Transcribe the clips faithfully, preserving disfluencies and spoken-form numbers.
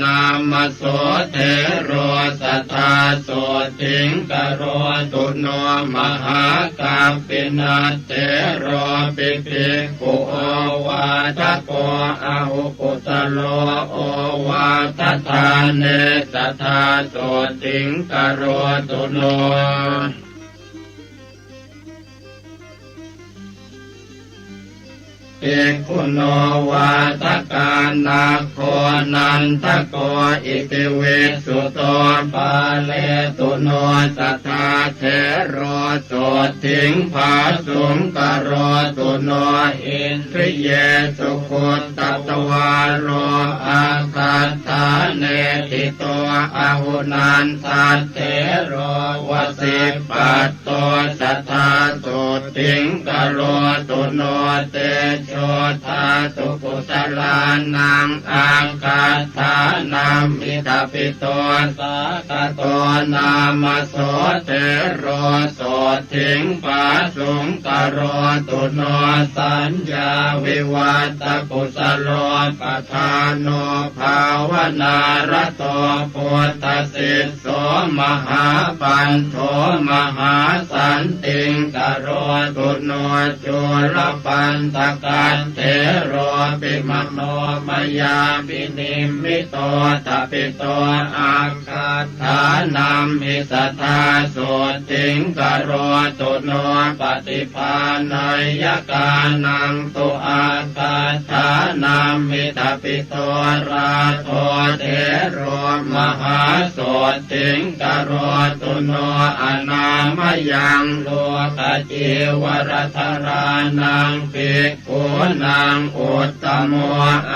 nāma so thero sadā sotthiṃ karotu no. Mahākappinaṭṭhero pi bhikkhū ovādako ahu kusalo ovādadāne sadā sotthiṃ karotu no. Bhikkhuno vādakānaggho nandako iti visuddho pāletu no sadā thero sotthiṃ phāsuṃ karotu no. Indriyesu khuddatvāro aggaṭṭhāne ṭhito ahu nandathero vasippatto sadā sotthiṃ karotu no. Tejodhātu kusalānaṃ aggaṭṭhānamhi thabito sāgato nāma so thero sotthiṃ phāsuṃ karotu no. Saññāvivatthakusalo padāno bhāvanārato buddhasis so mahāpanto mahāsantiṃ karotu no. Cūḷapaṇḍakathero pi manomayavinimmitto thabito aggaṭṭhānamhi sadā sotthiṃ karotu no. Paṭibhāṇayyakānaṃ tu aggaṭṭhānamhi thabito rāgo thero mahāsot thiṃ karotu no. Anāmayaṃ lokacīvaradharānaṃ bhikkhūnaṃ uttamo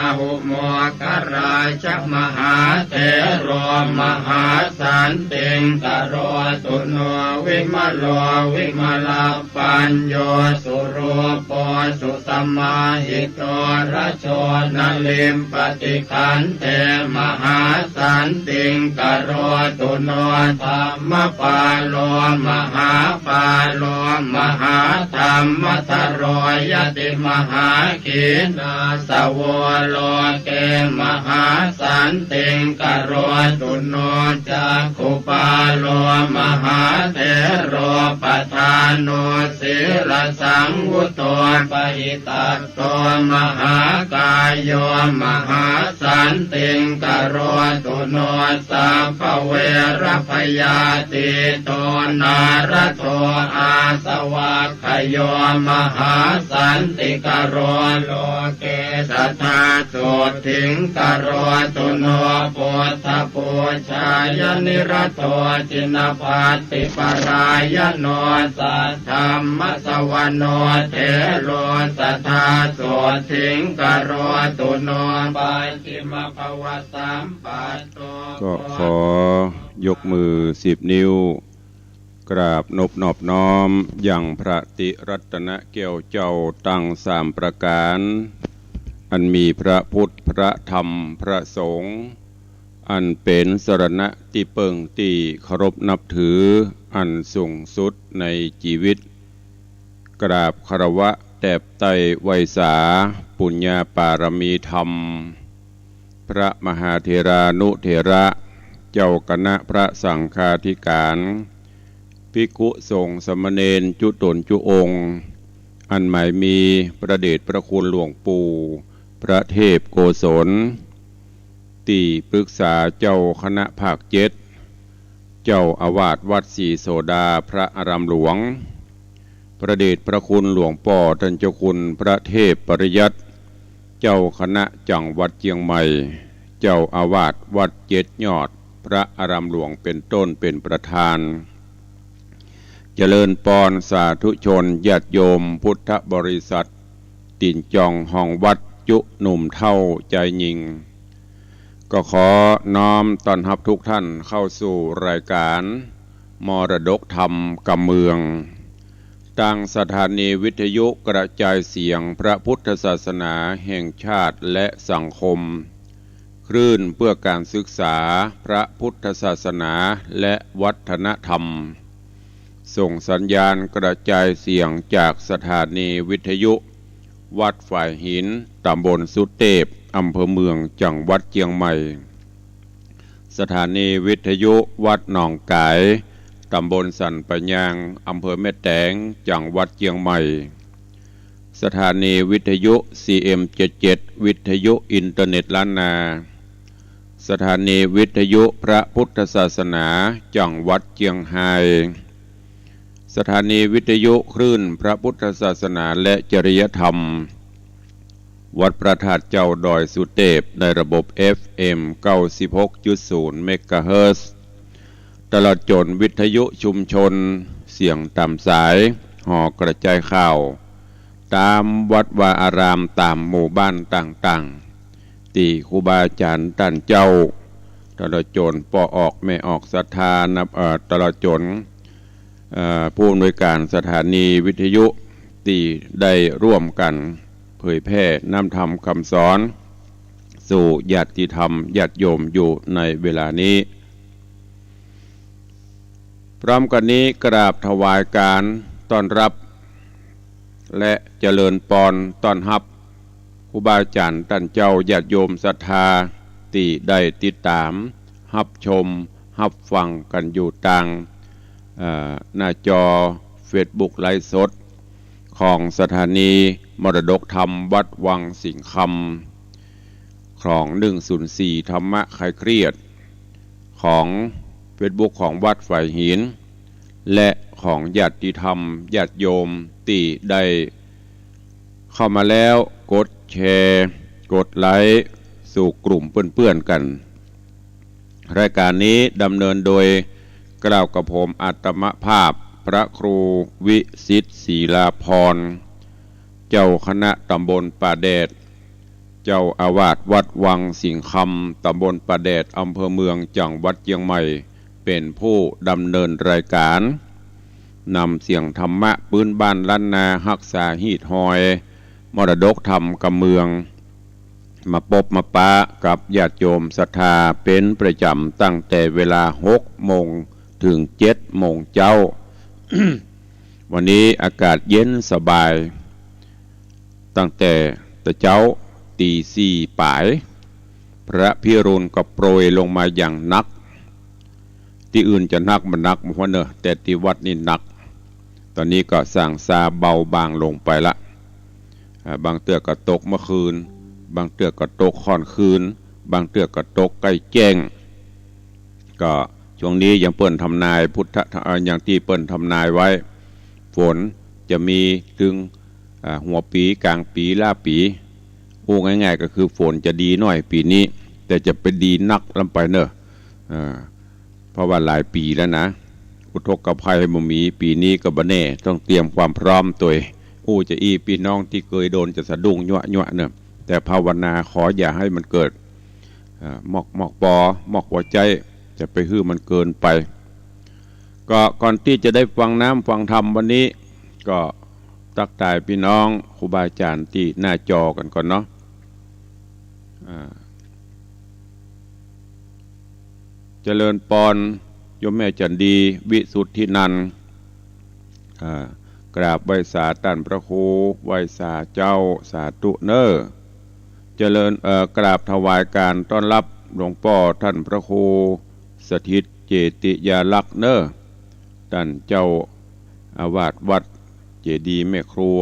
ahu moggallājamahāthero mahāsantiṃ karotu no. Vimalo vimalapañño surūpo susamāhito rajo na limpati khandhe mahāsantiṃ karotu no. Dhammapālo mahāpālo mahādhammadharo ñāti mahākhīṇāsavo loke mahāsantiṃ karotu no. Cakkhupālo mahāthero padāno sīlasaṃvutto pahitat to mahākāyo mahāsantiṃ karotu no. Sabbaverabhayātīto nārado āsavakkhayo mahāsantikaro loke sadā sothiṃ karotu no. Buddhapūjāya nirado jinapattiparāyano saddhammasavano thero sadā sothiṃ karotu no. Pacchimabhavasampatto ก็ขอยกมือสิบนิ้ว กราบนบนอบน้อมยังพระติรัตนแก้วเจ้าตังสามประก๋าน อันมีพระพุทธ พระธรรม พระสงฆ์ อันเป๋นสรณะตี้เปิ้งตี้เคารพนับถืออันสูงสุดในจีวิต กราบคารวะแตบไต้ไหว้สาปุญญาปารมีธรรม พระมหาเถรานุเถระ เจ้าคณะพระสังฆาธิการ ภิกขุสงฆ์สามเณรจุ๊ต๋นจุ๊องค์ อันหมายมีพระเดชพระคุณหลวงปู่พระเทพโกศล ตี้ปรึกษาเจ้าคณะภาคเจ็ด เจ้าอาวาสวัดศรีโสดาพระอารามหลวง พระเดชพระคุณหลวงป้อต้านเจ้าคุณพระเทพปริยัติ เจ้าคณะจังหวัดเจียงใหม่ เจ้าอาวาสวัดเจ็ดยอดพระอารามหลวงเป๋นต้นเป๋นประธาน เจริญปอนสาธุชนญาติโยมพุทธบริษัท ตี๋นจองฮองวัดจุ๊หนุ่มเฒ่าจายญิง ก็ขอน้อมต้อนฮับทุกท่านเข้าสู่รายการมรดกธรรมกำเมือง ตางสถานีวิทยุกระจายเสียงพระพุทธศาสนาแห่งชาติและสังคม คลื่นเพื่อการศึกษาพระพุทธศาสนาและวัฒนธรรม ส่งสัญญาณกระจายเสียงจากสถานีวิทยุวัดฝายหิน ตำบลสุเตพ อำเภอเมือง จังหวัดเจียงใหม่ สถานีวิทยุวัดหนองก๋าย ตำบลสันป่ายยาง อำเภอแม่แตง จังหวัดเจียงใหม่ สถานีวิทยุ ซีเอ็ม เจ็ดเจ็ด วิทยุอินเทอร์เน็ตล้านนา สถานีวิทยุพระพุทธศาสนา จังหวัดเจียงฮาย สถานีวิทยุคลื่นพระพุทธศาสนาและจริยธรรม วัดพระธาตุเจ้าดอยสุเตพ ในระบบ เอฟเอ็ม เก้าสิบหกจุดศูนย์ เมกะเฮิรตซ์ ตลอดจ๋นวิทยุชุมชน เสียงต๋ามสาย ห่อกระจายข่าว ต๋ามวัดวาอาราม ต๋ามหมู่บ้านต่างๆ ตี้ครูบาอาจ๋ารย์ต้านเจ้า ตลอดจ๋นป้อออกแม่ออกศรัทธานับ เอ่อ ตลอดจ๋น เอ่อ ผู้อำนวยก๋านสถานีวิทยุ ตี้ได้ร่วมกั๋นเผยแพร่น้ำธรรมกำสอน สู่ญาติธรรมญาติโยมอยู่ในเวลานี้ พร้อมกั๋นนี้กราบถวายก๋านต้อนรับ และเจริญปอนต้อนฮับ ครูบาอาจ๋ารย์ต้านเจ้าญาติโยมศรัทธา ตี้ได้ติดต๋าม ฮับชม ฮับฟังกั๋นอยู่ตาง เอ่อ หน้าจอเฟซบุ๊กไลฟ์สด ของสถานีมรดกธรรมวัดวังสิงห์คำ ของ หนึ่งศูนย์สี่ ธรรมะคลายเครียด ของเฟซบุ๊กของวัดฝายหิน และของญาติธรรมญาติโยมตี้ได้เข้ามาแล้ว กดแชร์ กดไลก์ สู่กลุ่มเปื้อนๆ กั๋น รายก๋านนี้ดำเนินโดยเกล้ากระผมอาตมาภาพ พระครูวิสิทธิ์ ศรีลาภรณ์ เจ้าคณะตำบลป่าแดด เจ้าอาวาสวัดวังสิงห์คำ ตำบลป่าแดด อำเภอเมือง จังหวัดเจียงใหม่ เป๋นผู้ดำเนินรายก๋าน นำเสียงธรรมะปื๊นบ้านล้านนา ฮักษาฮีตฮอยมรดกธรรมกำเมือง มาปบมาปะกับญาติโยมศรัทธาเป๋นประจ๋ำ ตั้งแต่เวลาหกโมงเถิงเจ็ดโมงเจ๊า วันนี้อากาศเย็นสบาย ตั้งแต่ตะเจ๊าตี๋สี่ป๋าย พระพิรุณก็โปรยลงมาอย่างหนัก ตี้อื่นจะหนักบ่หนักบ่ฮู้เน่อ แต่ตี้วัดนี่หนัก ต๋อนนี้ก็ส่างซาเบาบางลงไปละ อ่า บางเตื้อก็ตกเมื่อคืน บางเตื้อก็ตกค่อนคืน บางเตื้อก็ตกใก้แจ้ง ก็ช่วงนี้อย่างเปิ้นทำนายพุทธะ เอ่อ อย่างตี้เปิ้นทำนายไว้ ฝนจะมีเถิง อ่า หัวปี๋ ก๋างปี๋ ล้าปี๋ อู้ง่ายๆ ก็คือฝนจะดีหน้อยปี๋นี้ แต่จะไปดีนักล้ำไปเน่อ อ่า เพราะว่าหลายปี๋แล้วนะ อุทกภัยบ่มี ปี๋นี้ก็บ่แน่ ต้องเตรียมความพร้อมตวย อู้จะอี้ปี้น้องตี้เกยโดนจะสะดุ้งยั่วๆ เน่อ แต่ภาวนาขออย่าหื้อมันเกิด อ่า มอกๆ ปอ มอกปอใจ๊ จะไปหื้อมันเกินไป ก็ก่อนตี้จะได้ฟังน้ำฟังธรรมวันนี้ ก็ตั๊กตายปี้น้องครูบาอาจ๋ารย์ตี้หน้าจอกั๋นก่อนเนาะ อ่า เจริญปอน โยมแม่จันดี วิสุทธินันท์ อ่า กราบไหว้สาต้านพระครู ไหว้สาเจ้า สาธุเน่อ เจริญ เอ่อ กราบถวายก๋านต้อนฮับหลวงป้อต้านพระครูสถิตเจติยาลักษณ์เน่อ ต้านเจ้าอาวาสวัดเจดีย์แม่ครัว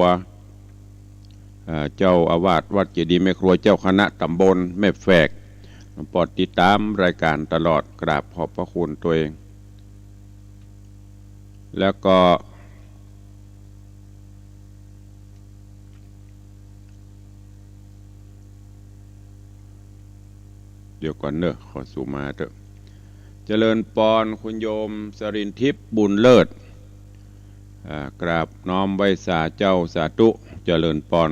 อ่า เจ้าอาวาสวัดเจดีย์แม่ครัว เจ้าคณะตำบลแม่แฝก หลวงป้อติดต๋ามรายก๋านตลอด กราบขอบพระคุณตวย แล้วก็ เดี๋ยวก่อนเน่อ ขอสูมาเต๊อะ เจริญปอน คุณโยมสรินทิพย์ บุญเลิศ อ่า กราบน้อมไหว้สาเจ้า สาธุ เจริญปอน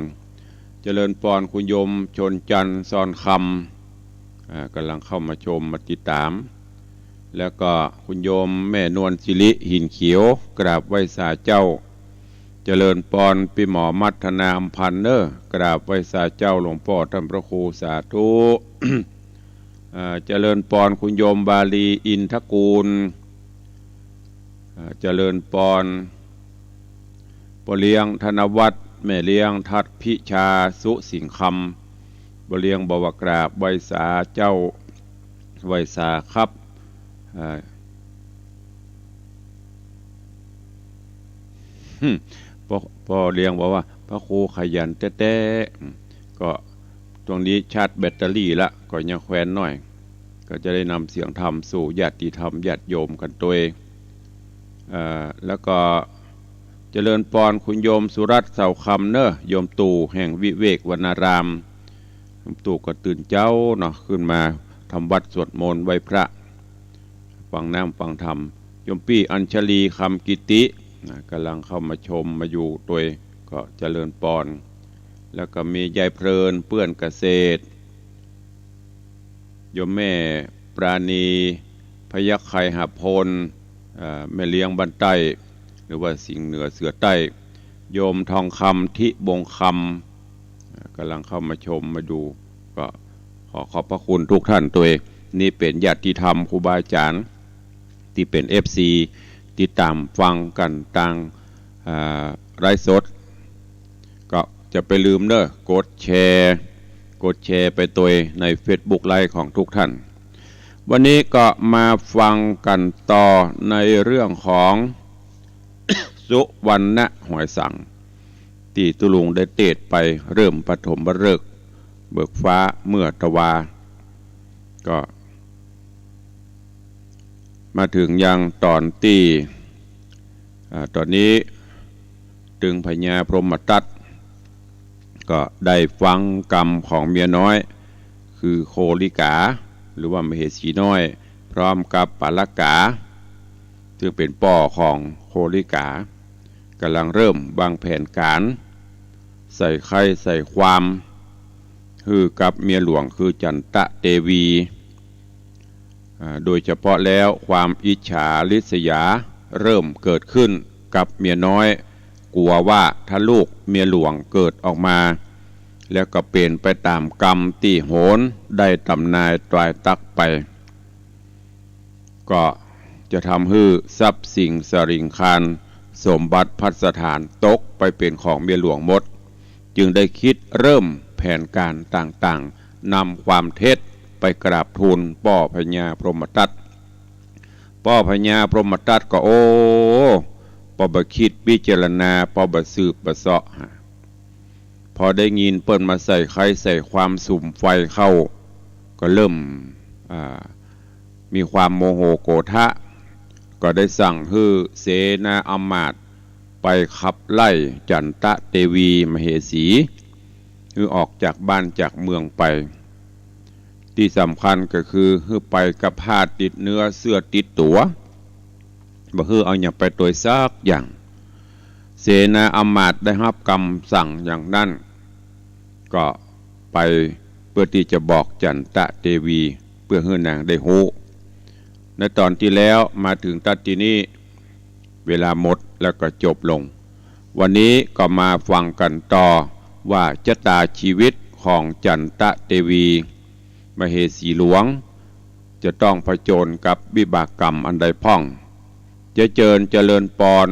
เจริญปอน คุณโยมชนจันทร์ ซอนคำ อ่า ก่ำลังเข้ามาชมมาติดต๋าม แล้วก็คุณโยมแม่นวลสิริ หินเขียว กราบไหว้สาเจ้า เจริญปอนปี้หมอมัทนา อำพันธ์เน่อ กราบไหว้สาเจ้าหลวงป้อต้านพระครู สาธุ อ่า เจริญปอนคุณโยมวาลี อินทกูล อ่า เจริญปอนป้อเลี้ยงธนวัฒน์ แม่เลี้ยงทัศน์พิชา สุสิงห์คำ ป้อเลี้ยงบอกว่ากราบไหว้สาเจ้า ไหว้สาครับ อ่า พ่อ พ่อเลี้ยงบอกว่า พระครูขยันแต๊ๆ อืม ก็ตรงนี้ชาร์จแบตเตอรี่ละ ก็ยังแควนหน้อย ก็จะได้นำเสียงธรรมสู่ญาติธรรมญาติโยมกั๋นตวย เอ่อ แล้วก็เจริญปอนคุณโยมสุรัตน์เสาคำเนอะ โยมตู่แห่งวิเวกวนาราม โยมตู่ก็ตื่นเจ๊าเนาะ ขึ้นมาทำวัตรสวดมนต์ไหว้พระ ฟังน้ำฟังธรรม โยมปี้อัญชลีคำกิตินะ ก่ำลังเข้ามาชมมาอยู่ตวย ก็เจริญปอน แล้วก็มียายเพลินเปื้อนเกษตร โยมแม่ปราณี พยัคฆ์ไคหพล เอ่อ แม่เลี้ยงบ้านใต้ หรือว่าสิงห์เหนือเสือใต้ โยมทองคำ ทิบงคำ เอ่อ ก่ำลังเข้ามาชมมาดู ก็ขอขอบพระคุณทุกท่านตวย นี่เป๋นญาติธรรมครูบาอาจ๋ารย์ ตี้เป๋นเอฟซี ติดต๋ามฟังกั๋นตาง อ่า ไลฟ์สด ก็จะไปลืมเนอะ กดแชร์ กดแชร์ไปตวยในเฟซบุ๊กไลฟ์ของทุกท่าน วันนี้ก็มาฟังกั๋นต่อในเรื่องของ สุวรรณหอยสัง ตี้ตุ๊ลุงได้เตสน์ไปเริ่มปฐมฤกษ์เบิกฟ้าเมื่อตะวา ก็ มาเถิงยังต๋อนตี้ อ่า ต๋อนนี้เถิงพญาพรหมทัต ก็ได้ฟังกำของเมียน้อย คือโคลิกา หรือว่ามเหสีน้อย พร้อมกับปาละกา ซึ่งเป๋นป้อของโคลิกา ก่ำลังเริ่มวางแผนก๋าน ใส่ใคร่ใส่ความ หื้อกับเมียหลวงคือจันตะเตวี อ่า โดยเฉพาะแล้วความอิจฉาริษยาเริ่มเกิดขึ้นกับเมียน้อย กั๋วว่าถ้าลูกเมียหลวงเกิดออกมา แล้วก็เป๋นไปต๋ามกำตี้โหรได้ต๋ำนายตายตั๊กไป ก็จะทำหื้อทรัพย์สินสริงคารสมบัติภัสถานตกไปเป๋นของเมียหลวงหมด จึงได้คิดเริ่มแผนก๋านต่างๆ นำความเท็จไปกราบทูลป้อพญาพรหมทัต ป้อพญาพรหมทัตก็ โอ้ ป้อบ่คิดพิจารณา ป้อบ่สืบบ่เซาะหา พอได้ยินเปิ้นมาใส่ใคร่ใส่ความสุมใฝ่เข้า ก็เริ่ม อ่า มีความโมโหโกรธะ ก็ได้สั่งหื้อเสนาอำมาตย์ไปขับไล่จันตะเตวีมเหสี หื้อออกจากบ้านจากเมืองไป ตี้สำคัญก็คือหื้อไปกับผ้าติดเนื้อเสื้อติดตั๋ว บ่หื้อเอาหยังไปตวยสักอย่าง เสนาอำมาตย์ได้ฮับกำสั่งอย่างนั้น ก็ไปเปื้อตี้จะบอกจันตะเตวี เปื้อหื้อนางได้ฮู้ ในต๋อนตี้แล้วมาเถิงตั๊ดตี้นี้ เวลาหมดแล้วก็จบลง วันนี้ก็มาฟังกั๋นต่อว่าจะต๋าจีวิตของจันตะเตวี มเหสีหลวง จะต้องผจญกับวิบากกรรมอันใดพ่อง จะเจิญเจริญปอน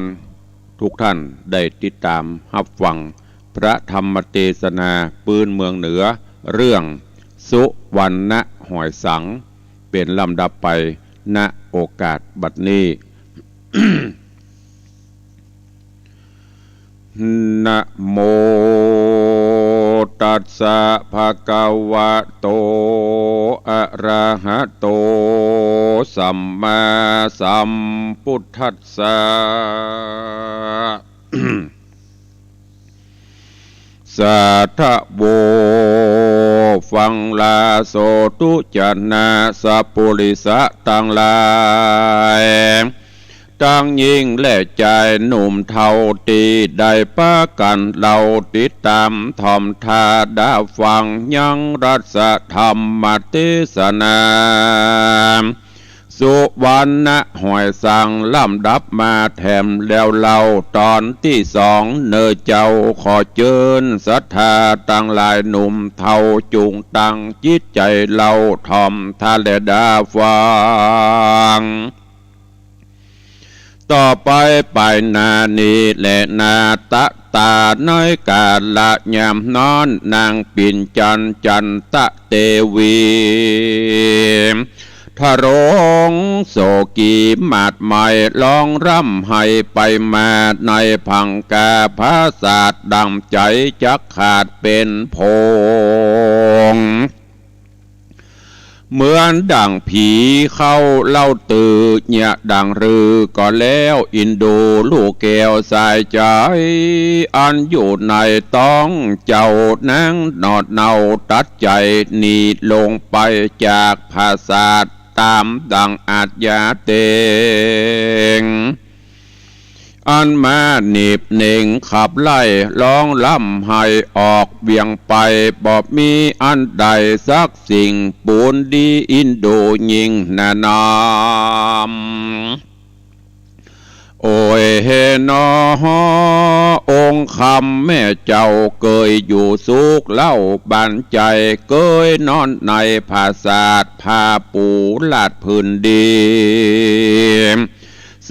ทุกท่านได้ติดต๋ามฮับฟังพระธรรมเตสนาปื๊นเมืองเหนือ เรื่องสุวรรณหอยสัง เป๋นลำดับไป ณ โอกาสบัดนี้ นะโมตัสสะ ภะคะวะโต อะระหะโต สัมมาสัมพุทธัสสะ สาธะโว ฟังลาโสตุจะนา สัปปุริสะตังหลาย ตังญิงและจายหนุ่มเฒ่าตี้ได้ปากั๋นเล่าติดต๋ามถ่อมถ้าดาฟังยังรัสธรรมเตสนา สุวรรณหอยสังลำดับมาแถมแล้วเล่าต๋อนตี้สอง เน่อเจ้าขอเจิญศรัทธาตังหลายหนุ่มเฒ่าจุ่งตั้งจิตใจ๋เล่าถ่อมถ้าและดาฟัง ต่อไปไปหน้านี้แลนา ตะต๋าในกาละยามนั้น นางปิ่นจันทร์จันตะเตวี ทรงโศกีหมาดไหม้ ฮ้องร่ำไห้ไปมา ในพังคาผาสาท ดั่งใจ๋จักขาดเป๋นผง เหมือนดั่งผีเข้าเล่าตื่อ เยียะดั่งฤๅก็แล้ว อินดูลูกแก้วสายใจ๋ อันอยู่ในต๊องเจ้านางหนอดเนา ตัดใจ๋หนีลงไปจากผาสาท ต๋ามดั่งอาชญาเต็ง อันมาหนีบเหน่งขับไล่ ฮ้องร่ำไห้ออกเวียงไป บ่มีอันใดสักสิ่ง ปูนดีอินดูยิ่งหนานาม โอ้ยเฮนอ องค์คำแม่เจ้า เกยอยู่สุขเล่าบานใจ๋ เกยนอนในผาสาท ผ้าปูลาดผืนดี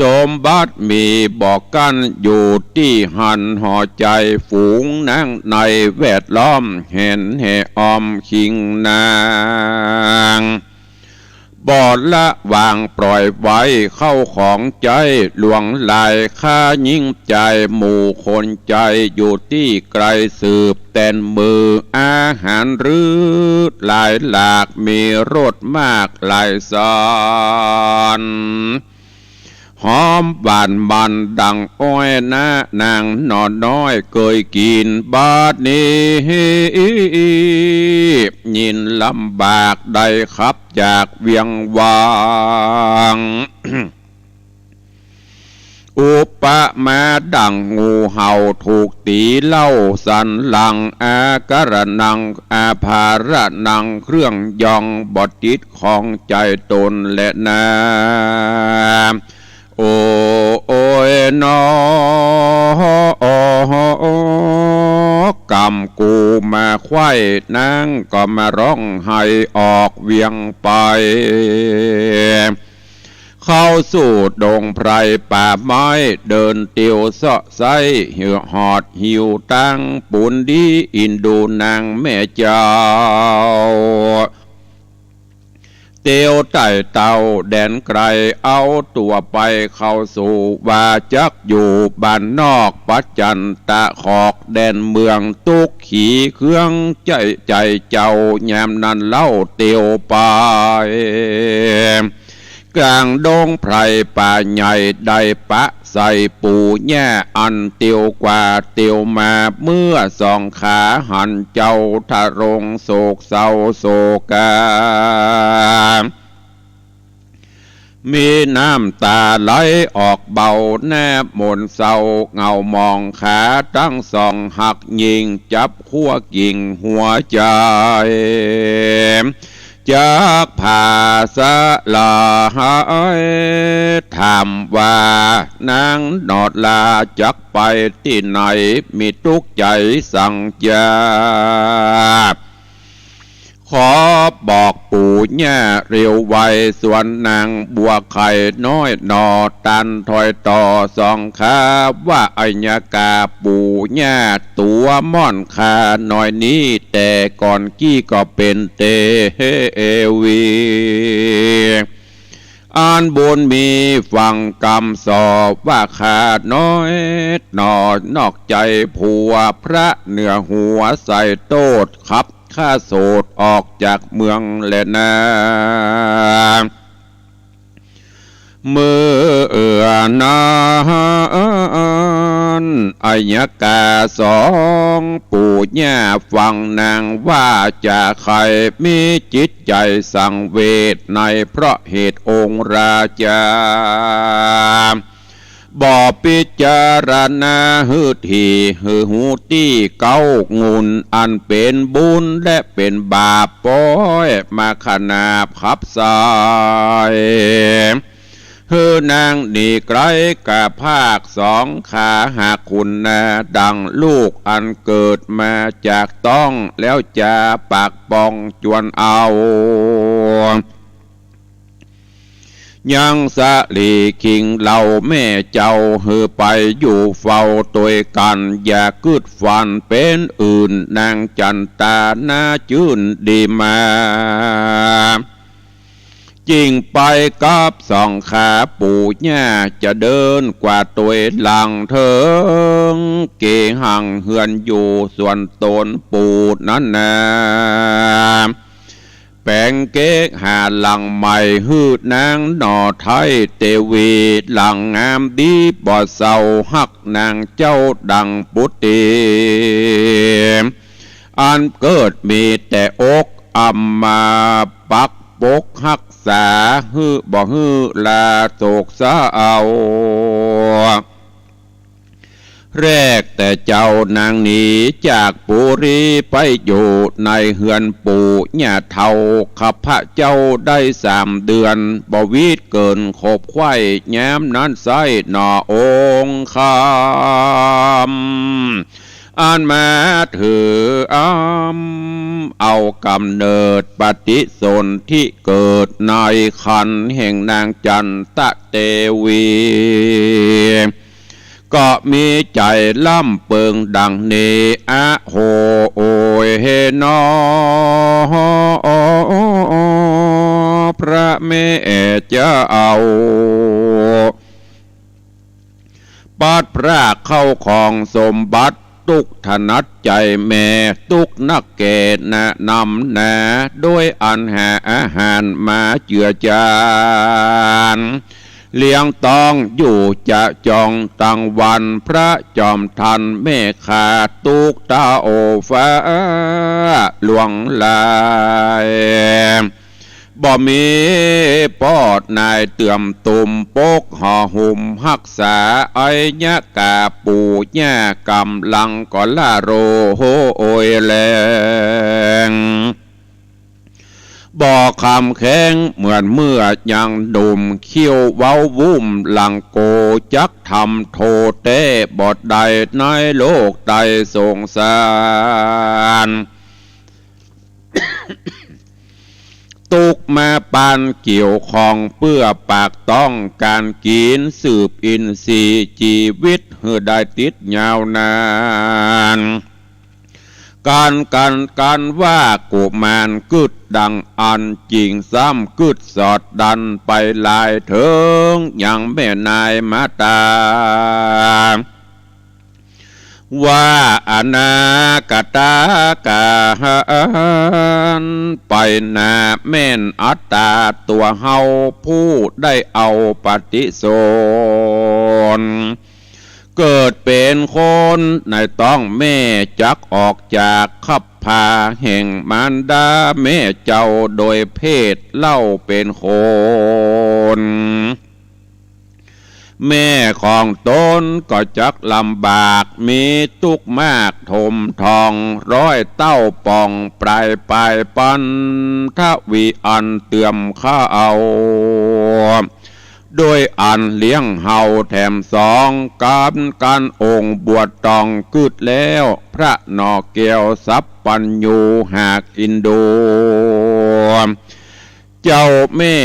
สมบัติมีบ่กั้น อยู่ตี้หั้นหอใจ๋ ฝูงนางในแวดล้อม แหนแห่อ้อมคิงนาง บ่ละวางปล่อยไว้ เข้าของใจ๊หลวงหลาย ข้ายิ่งใจ๋หมู่คนใจ๋ อยู่ตี้ไก๋สืบแต่นมือ อาหารรื้อหลายหลาก มีรสมากหลายสัน หอมหวานมันดั่งอ้อย นานางหนอน้อยเกยกิ๋น บาดนี้ยินลำบาก ได้ขับจากเวียงวัง อุปมาดั่งงูเห่าถูกตี๋เล่าสันหลัง อาการะนัง อาภาระนัง เครื่องยองบ่ติดของใจ๋ตนแลนา โอ้ โอ้ยหนอ กำกูมาไขว้ นางก็มาฮ้องไห้ออกเวียงไป เข้าสู่ดงไพรป่าไม้ เดินเตียวเซาะไซ้ เหี่ยวหอดหิวตัง ปูนดีอินดูนางแม่เจ้า เตียวไต่เต้าแดนไก๋ เอาตั๋วไปเข้าสู่ว่า จักอยู่บ้านนอกปัจจันตะขอก แดนเมืองตุ๊กขีเครื่องใจ๋ ใจ๋เจ้ายามนั้นเล่าเตียวไป ก๋างดงไพรป่าใหญ่ ได้ปะใส่ปู่ย่า อันเตียวกว่าเตียวมา เมื่อส่องขาหันเจ้า ทรงโศกเศร้าโศกา มีน้ำต๋าไหลออกเบา หน้ามนเศร้าเหงามอง ขาตังสองหักยิ่ง จับขั้วกิ่งหัวใจ๋ จักผ่าสลาย ถามว่านางหนอดลา จักไปตี้ไหน มีตุ๊กใจ๋สังจา ขอบอกปู่ย่าเร็วไว ส่วนนางบัวไข่น้อยหนอ ตันถอยต่อส่องขา ว่าอัยกาปู่ย่า ตั๋วม่อนข้าน้อยนี้ แต่ก่อนกี้ก็เป๋นเตวี อันบุญมีฟังกำสอ ว่าข้าน้อยหนอ นอกใจ๋ผัว พระเหนือหัวใส่โต้ษ ขับข้าโสดออกจากเมืองแลนา เมื่อนั้นอัยกาสองปู่ย่าฟังนางว่าจา ใค่มีจิตใจ๋สังเวช ในเพราะเหตุองค์ราชา บ่พิจารณาหื้อถี่ หื้อฮู้ตี้เก๊างุ่น อันเป๋นบุญและเป๋นบาป ป๊อยมาขนาบขับสาย หื้อนางหนีไก๋กาพาก สองขาหักคุณนา ดังลูกอันเกิดมาจากต๊อง แล้วจาปากป่องจวนเอา ยังสะหลีคิงเล่าแม่เจ้า หื้อไปอยู่เฝ้าตวยกั๋น อย่ากึ๊ดฝันเป๋นอื่น นางจันตาหน้าจื้นดีมา จึ่งไปกับสองขาปู่ย่า จะเดินกว่าตวยหลังเถิง เกหังเฮือนอยู่ส่วนตนปู่นั้นนา แป๋งเก๊กหาหลังใหม่หื้อนางหน่อไท้เตวี หลังงามดีบ่เศร้า ฮักนางเจ้าดังปุตรี อันเกิดมีแต่อก อำมาปักปกฮักษา หื้อบ่หื้อลาโศกเศร้า แรกแต่เจ้านางหนีจากปุรีไปอยู่ในเฮือนปู่ย่าเฒ่า ข้าพเจ้าได้สามเดือน บ่วีดเกินขบไขว้ ยามนั้นไส้หน่อองค์คำ อันมาถืออำเอากำเนิดปฏิสนธิเกิดในครรภ์แห่งนางจันตะเตวี ก็มีใจ๋ร่ำเปิงดังนี้ อะโห โอยเฮนอ พระแม่เจ้า ปัดพรากเข้าของสมบัติ ตุ๊กข์ถนัดใจ๋แม่ ตุ๊กข์นักแก่นะนำหนา โดยอันหาอาหารมาเจือจาน เลี้ยงต้องอยู่จะจองตังวัน พระจอมทันแม่ข้าตุ๊กข์เต้าฟ้า หลวงหลาย บ่มีปอดนายเตื่อมตุ่ม ปกห่อหุ้มฮักษา อัยยะกาปู่ย่ากำลังก็ล่าโรโหยแรง บ่คำแข็งเหมือนเมื่อยังหนุ่ม คิ้วเว้าวุ่มหลังโก จักทำโทษแต๊บ่ได้ในโลกไตรสงสาร ตุ๊กข์มาปานเกี่ยวข้อง เปื้อปากต้องก๋านกิ๋น สืบอินทรีย์จีวิตหื้อได้ติดยาวนาน ก๋าน ก๋าน ก๋านว่ากุมารกึ๊ดดังอั้น จิ่งซ้ำกึ๊ดสอดดันไปหลายเถิง ยังแม่นายมาตา ว่าอนาคตก๋านไปหน้า แม่นอัตตาตั๋วเฮา ผู้ได้เอาปฏิสนธิ เกิดเป๋นคนในต๊องแม่ จักออกจากคัพพาแห่งมารดาแม่เจ้า โดยเพศเล่าเป๋นคน แม่ของต๋นก็จักลำบาก มีตุ๊กข์มากถมถ่อง ร้อยเต้าป่องปลายปายปันทวีอันเสื่อมเข้า โดยอันเลี้ยงเฮาแถมสอง ก๋าน ก๋านองค์บวชต้องกึ๊ดแล้ว พระหน่อแก้วสัพพัญญูหากอินดู เจ้าแม่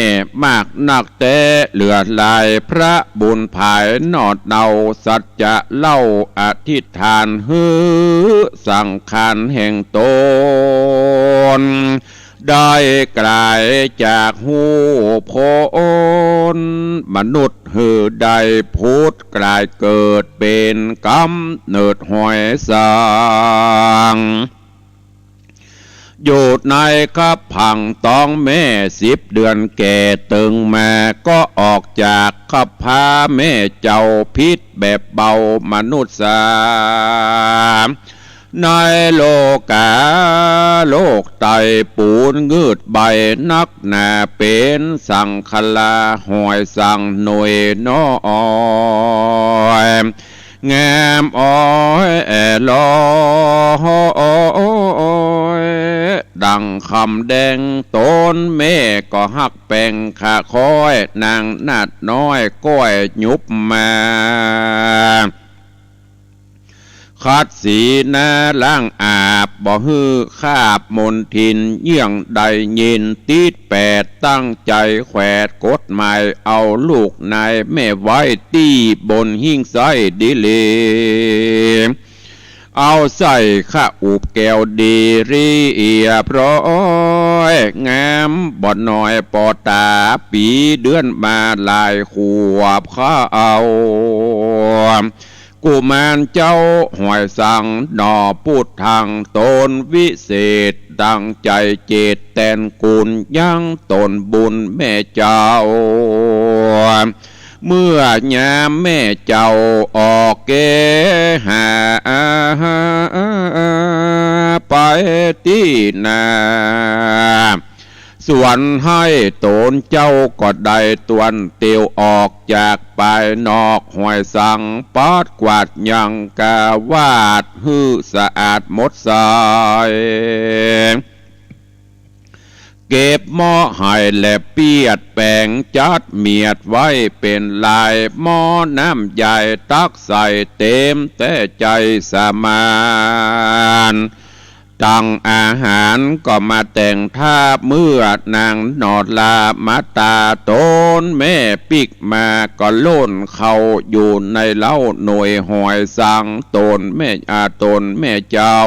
มากนักแต๊เหลือหลาย พระบุญผายหน่อเนา สัจจะเล่าอธิษฐานหื้อสังขารแห่งต๋น ได้ก๋ายจากฮู้พ้นมนุษย์ หื้อได้ผุดก๋ายเกิดเป๋นก๋ำเนิดหอยสัง อยู่ในคัพพังต๊องแม่สิบเดือนแก่เติงมา ก็ออกจากคัพพาแม่เจ้า ผิดแบบเบามนุษย์สา ในโลก๋าโลกไตรปูนงืดใบนักหนา เป๋นสังขลาหอยสังหน่วยน้อย งามอ้อยแอ่ลอย ดังคำแดงต๋นแม่ก็ฮักแป๋งข้าคอย นางนาฏน้อยก้อยหยุบมา ขัดสีหน้าล้างอาบ บ่หื้อคาบมลทิน เยื่องได้ยินติดแปด ตั้งใจ๋แขวดกฎหมาย เอาลูกนายแม่ไว้ตี้บนหิ้งไส้ดีหลี เอาใส่ข้าอุบแก้วดีเรียบร้อย งามบ่น้อยปอต๋า ปี๋เดือนมาหลายขวบเข้า กุมารเจ้าหอยสังหน่อ ปุตถังต๋นวิเศษ ตั้งใจ๋เจตแตนกุณยังต๋นบุญแม่เจ้า เมื่อยามแม่เจ้าออกเกหา ไปตี้นาสวนไฮ่ ต๋นเจ้าก็ได้ตวนเตียวออกจากปายนอก หอยสังปัดกวาดยังกาวาดหื้อสะอาดหมดใส เก็บหม้อไห่และเปียดแป๋งจัดเมียดไว้เป๋นลาย หม้อน้ำใหญ่ตักใส่เต๋มแต่ใจ๋สมาน ตังอาหารก็มาแต่งถ้า เมื่อนางหนอลามาต๋าต๋นแม่ปิ๊กมา ก็ล่นเข้าอยู่ในเล้าหน่วยหอยสัง ต๋นแม่ อา ต๋นแม่เจ้า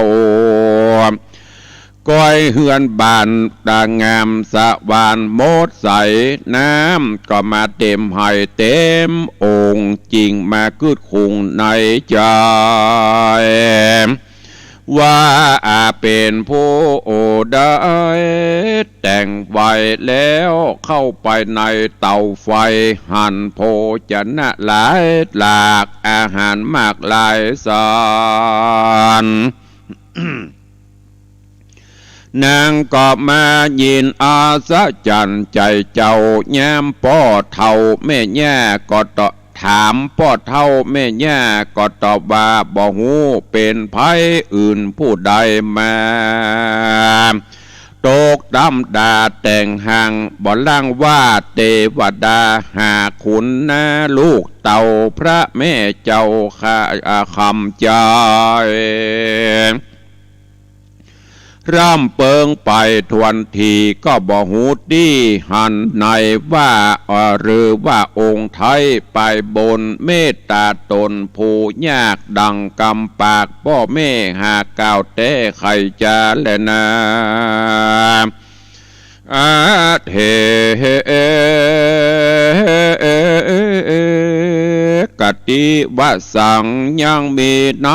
ก้อยเฮือนบ้านต๋างามสะหว่านหมดใส น้ำก็มาเต๋มไห่เต๋มโอ่ง จึ่งมากึ๊ดกุ้งในใจ๋ ว่าอาเป๋นผู้ได้แต่งไว้แล้ว เข้าไปในเต๋าไฟ หันโภชนะหลายหลาก อาหารมากหลายสาร นางก็มายินอัศจรรย์ใจ๋เจ้า ยามป้อเฒ่าแม่ย่าก็ตอบ ถามป้อเฒ่าแม่ย่าก็ตอบว่า บ่ฮู้เป๋นใผอื่นผู้ใดมา ตกต๋ามดาแต่งหั้ง บ่ลังว่าเตวดา หาขุนนาลูกเต้าพระแม่เจ้าข้า อา คำใจ๋ ร่ำเปิงไปถ้วนที ก็บ่ฮู้ตี้หันในว่า เอ่อ หรือว่าองค์ไท้ไปบนเมตต๋าต๋นผู้ยาก ดังกำปากป้อแม่หากกล่าวแต๊ใค่จาแลนา อาเถ กติวสัง ยังมีใน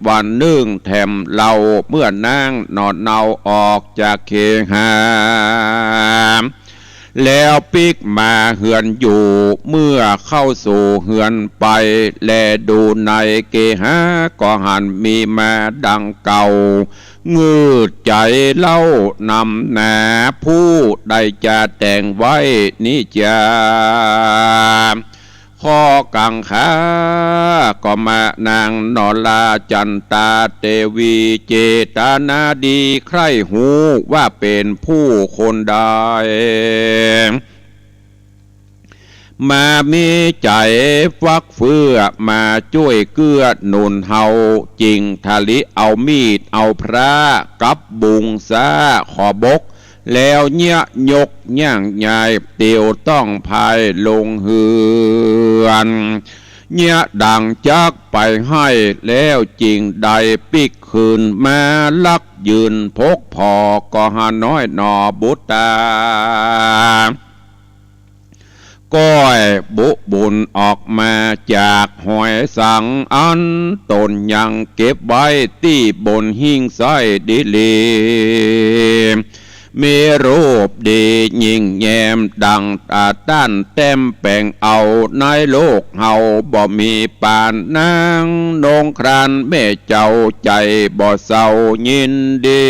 วันนึ่งแถมเล่า เมื่อนางหนอเนาออกจากเคหา แล้วปิ๊กมาเฮือนอยู่ เมื่อเข้าสู่เฮือนไป แลดูในเกหา ก็หันมีมาดังเก่า งืดใจ๋เล่านำหนา ผู้ได้จะแต่งไว้นี้จา ข้อกังขา ก็มานางหนอลาจันตาเตวี เจตนาดีใคร่ฮู้ว่าเป๋นผู้คนใด มามีใจ๋ฟักเฟื่อมาจ้วยเกื้อหนุนเฮา จึงทะลิเอามีดเอาพร้ากับบุงซ้าขอบก แล้วเยียะยกย่างยายเตียวต้องพายลงเฮือน เยียะดังจักไปไห้ แล้วจึงได้ปิ๊กคืนมาลักยืนพกผ่อ ก็หาน้อยหนอบุตรา ก้อยบุบุญออกมาจากหอยสัง อันต๋นยังเก็บไว้ตี้บนหิ้งไส้ดีหลี มีรูปดียิ่งแย้มดัง อ่า ต้านแต้มแป๋งเอา ในโลกเฮาบ่มีปานนางนงครานแม่เจ้า ใจ๋บ่เศร้ายินดี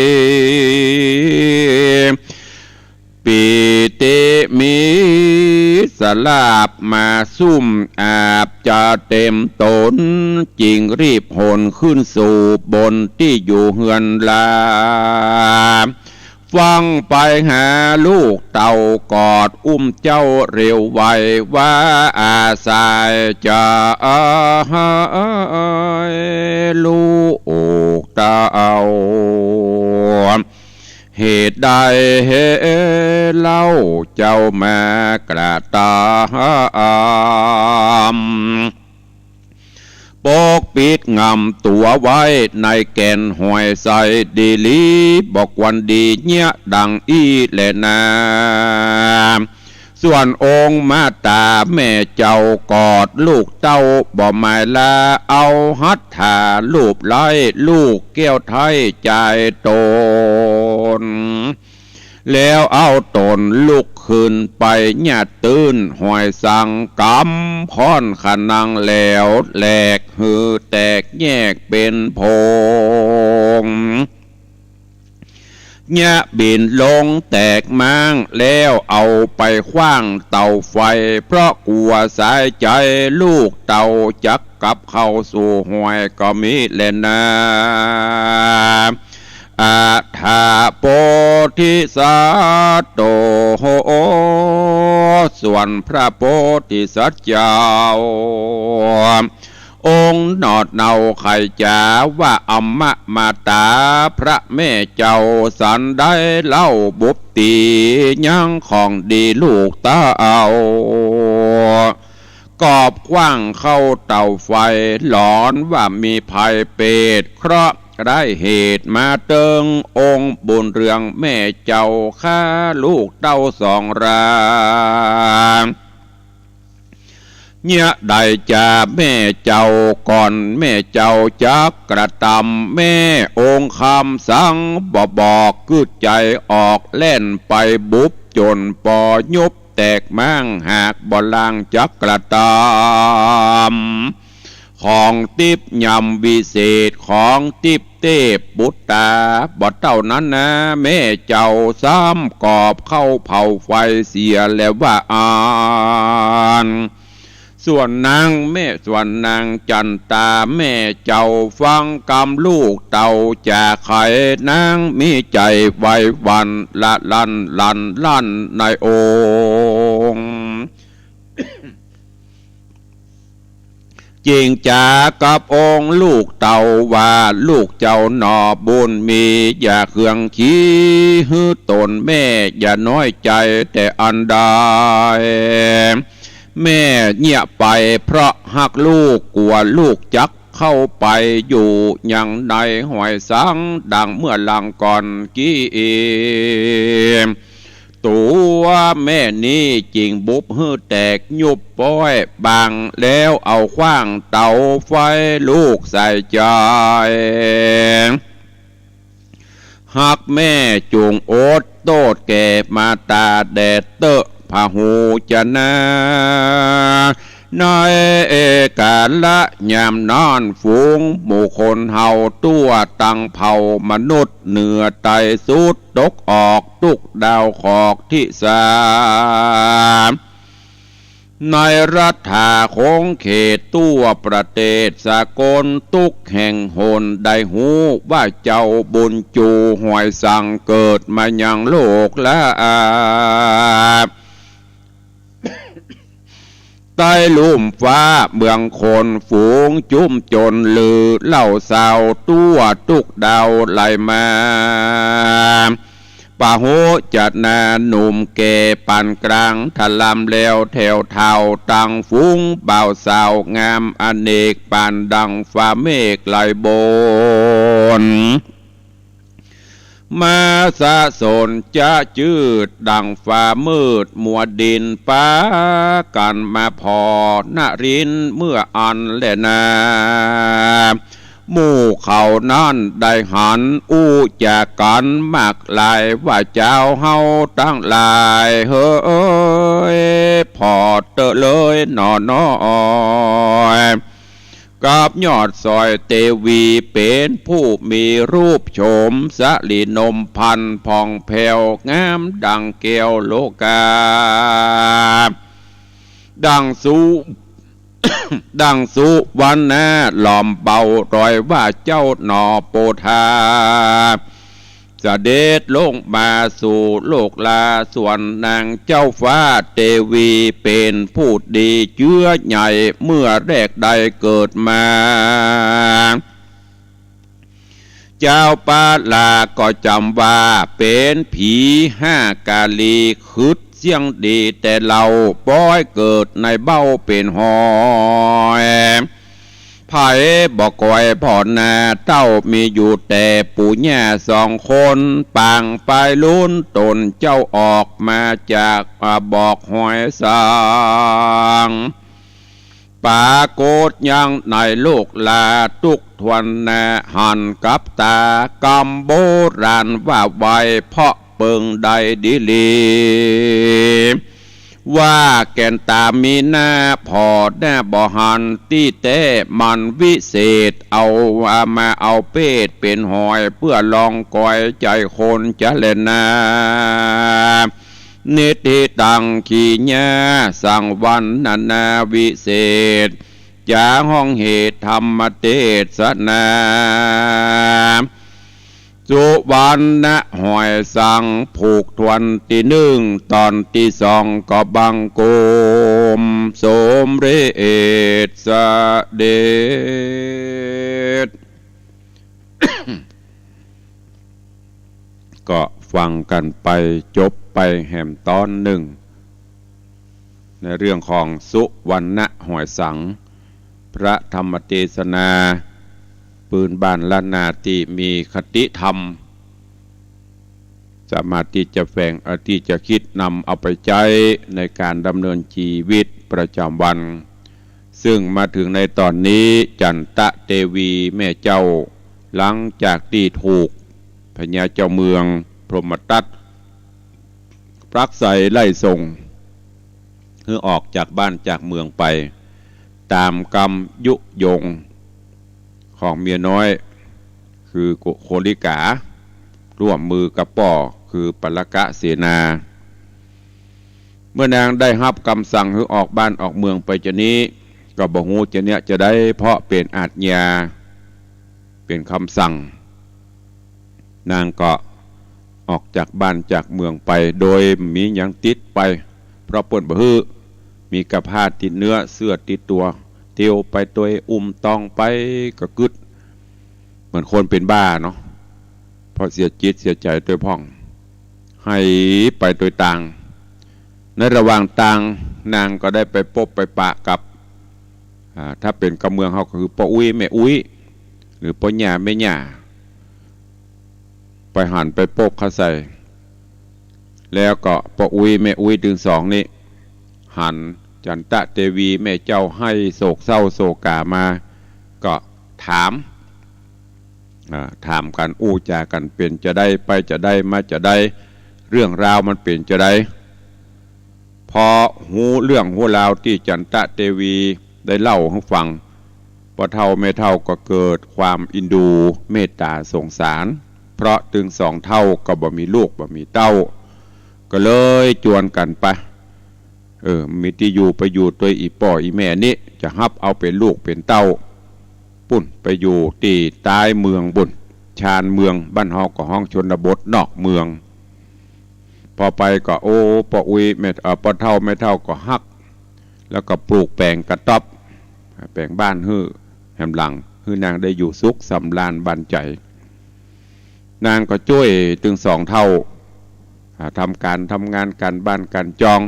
ปีติมีสลาบมาซุ่มอาบจะเต๋มต๋น จึงรีบหนขึ้นสู่บนตี้อยู่เฮือนลา ฟั่งไปหาลูกเต้ากอดอุ้มเจ้าเร็วไว ว่าอาสายจะ เอ้ย ลูกเต้า เหตุใดเล่าเจ้ามากระทำ ปกปิดงำตั๋วไว้ในแก่นห้วยไซดีหลี บ่ควรดีเยียะดังอี้แลนา ส่วนองค์มาต๋าแม่เจ้ากอดลูกเต้าบ่หมายลา เอาหัตถาลูบไล้ลูกแก้วไท้จายต๋น แล้วเอาต๋นลุกขึ้นไปเยียะตื้นห้วยสังก๋ำค้อนขนังแหลวแหลกหือแตกแยกเป๋นผง เยียะบินลงแตกม้าง แล้วเอาไปขว้างเตาไฟ เพราะกั๋วสายใจ๋ลูกเต้าจักกลับเข้าสู่ห้วยก็มีแลนา อะถาโพธิสัตว์โต ส่วนพระโพธิสัตว์เจ้า องค์หนอดเนาไขจ๋าว่า อำมะมาต๋าพระแม่เจ้า สันได้เล่าบุพตี๋ยังของดีลูกเต้า กอบขว้างเข้าเตาไฟ หลอนว่ามีภัยเปรตเคราะห์ร้ายเหตุมาเติง องค์บุญเรืองแม่เจ้าข้าลูกเต้าสองรา เยียะใดจาแม่เจ้า ก่อนแม่เจ้าจักกระตำ แม่องค์คำสั่งบ่บอก กึ๊ดใจ๋ออกแล่นไปบุบ จ๋นปอยุบแตกม้าง หากบ่ลางจักกระตำ ของติ๊บยำวิเศษ ของติ๊บเตพบุตรา บ่เต้านั้นนา แม่เจ้าซ้ำกอบเข้าเผาไฟเสียแล้วว่าอั้น ส่วนนางแม่ ส่วนนางจั๋นตาแม่เจ้าฟังกำลูกเต้าจาไข นางมีใจ๋ไหวหวั่นละลั่นลั่นลั่นในองค์ เจ๋งจ๋ากับองค์ลูกเต้าว่า ลูกเจ้าหนอบุญมี อย่าเคืองขี้หื้อต๋นแม่ อย่าน้อยใจ๋แต่อันใด แม่เยียะไปเพราะฮักลูก กั๋วลูกจักเข้าไปอยู่ยังในห้วยสัง ดังเมื่อหลังก่อนกี้ ตั๋วแม่นี้จึงบุบหื้อแตกยุบป้อยบาง แล้วเอาขว้างเตาไฟลูกใส่ใจ๋ ฮักแม่จุ่งอดโต้ษแก่มาต๋าแด่เต๊อะ ผะฮูจะนา ในกาละยามนั้น ฝูงหมู่คนเฮาตั้วตังเผ่ามนุษย์ เหนือใต้สุดตกออกตุ๊กดาวขอกทิศา ในรัฐาขงเขตตั้วประเทศสากล ตุ๊กแห่งหนได้ฮู้ว่าเจ้าบุญจูห้วยสังเกิดมายังโลกลา ใต้ลุ่มฟ้าเมืองคน ฝูงจุมจนลือเล่าซาวตั้วตุ๊กดาวไหลมา ปะฮูจะนาหนุ่มแก่ปานกลางทะลำแล้วแถวเฒ่า ตังฝูงบ่าวสาวงามอเนกปานดังฟ้าเมฆไหลบน มาสะสนจะจืดดังฟ้ามืดมัวดิน ปากั๋นมาผ่อนริ้นเมื่ออั้นแลนา หมู่เขานั้นได้หันอู้จ๋ากั๋นมากหลายว่า เจ้าเฮาตังหลายเหย ผ่อเต๊อะเลยหนอน้อย กับยอดสอยเตวีเป๋นผู้มีรูปโฉมสะหลีนมพรรณผ่องแผ้วงามดังแก้วโลกา ดังสุ ดังสุวรรณาหลอมเบาตอยว่า เจ้าหนอโปธา เสด็จลงมาสู่โลกลา ส่วนนางเจ้าฟ้าเตวีเป๋นผู้ดีเจื้อใหญ่ เมื่อแรกได้เกิดมา เจ้าปาลาก็จ๋ำว่าเป๋นผีห้ากาลี ขึดเสี้ยงดีแต่เล่า ป้อยเกิดในเบ้าเป๋นหอย ใผบ่ก่อยผ่อนา เต้ามีอยู่แต่ปู่ย่าสองคน ปางปายลุนต๋นเจ้าออกมาจาก อ่า บอกหอยสัง ปรากฏยังในโลกลาทุกทวนหน้า หันกับตากำโบราณว่าไว้ เพราะเปิงได้ดีหลี ว่าแก่นต๋ามีหน้าผ่อหน้าบ่หัน ตี้แต๊มันวิเศษ เอา อ่า มาเอาเปตเป๋นหอย เปื้อลองก๋อยใจ๋คนจะแลนา นิทธิตังขีญา สังวรรณนาวิเศษ จ๋าฮ้องเหตุธรรมเตสนา สุวรรณหอยสัง ผูกทวนตี้นึ่ง ต๋อนตี้สองก็บังคมสมเร็จเสด็จ ก็ฟังกั๋นไป จบไปแหมต๋อนนึ่ง ในเรื่องของสุวรรณหอยสัง พระธรรมเตสนา ปื้นบ้านล้านนาตี้มีคติธรรม สามารถตี้จะแฝง เอ่อ ตี้จะคิดนำเอาไปใจ๊ในก๋านดำเนินจีวิตประจ๋ำวัน ซึ่งมาเถิงในต๋อนนี้ จันตะเตวีแม่เจ้า หลังจากตี้ถูกพญาเจ้าเมืองพรหมทัต ผลักไสไล่ส่งหื้อออกจากบ้านจากเมืองไป ต๋ามกำยุยงของเมียน้อย คือโค โคลิก๋า ร่วมมือกับป้อ คือปลกะเสนา เมื่อนางได้ฮับกำสั่งหื้อออกบ้านออกเมืองไปจานี้ ก็บ่ฮู้จะเยียะจาใด เพราะเป๋นอาจญา เป๋นกำสั่ง นางก็ออกจากบ้านจากเมืองไป โดยบ่มีหยังติดไป เพราะเปิ้นบ่หื้อ มีก้าผ้าติดเนื้อ เสื้อติดตั๋ว เตียวไปตวย อุ้มตองไป ก็กึ๊ดเหมือนคนเป๋นบ้าเนาะ เพราะเสียจิตเสียใจ๋ตวยพ่อง ไหลไปตวยตาง ในระหว่างตาง นางก็ได้ไปปบไปปะกับ อ่า ถ้าเป๋นกำเมืองเฮาก็คือป้ออุ๊ยแม่อุ๊ย หรือป้อย่าแม่ย่า ไปหันไปปบเข้าใส่ แล้วก็ป้ออุ๊ยแม่อุ๊ยตึงสองนี้ หันจันตะเตวีแม่เจ้าไหว้โศกเศร้าโศกามา ก็ถาม อ่า ถามกั๋นอู้จ๋ากั๋น เป๋นจาใด ไปจาใด มาจาใด เรื่องราวมันเป๋นจาใด พอฮู้เรื่องฮู้ราวตี้จันตะเตวีได้เล่าหื้อฟัง ป้อเฒ่าแม่เฒ่าก็เกิดความเอ็นดูเมตต๋าสงสาร เพราะตึงสองเฒ่าก็บ่มีลูกบ่มีเต้า ก็เลยจวนกั๋นไป เออ มีตี้อยู่ไปอยู่ตวยอี่ป้ออี่แม่นี้ จะฮับเอาเป๋นลูกเป๋นเต้า ปุ้นไปอยู่ตี้ต๊ายเมืองปุ้น ชานเมือง บ้านเฮาก็ฮ้องชนบทนอกเมือง พอไปก็ โอ้ ป้ออุ๊ยแม่ เอ่อ ป้อเฒ่าแม่เฒ่าก็ฮัก แล้วก็ปลูกแป๋งกระต๊อบ แป๋งบ้านหื้อแหมหลัง หื้อนางได้อยู่สุขสำราญบันใจ๋ นางก็จ้วยตึงสองเฒ่า อ่า ทำก๋านทำงานก๋านบ้านก๋านจอง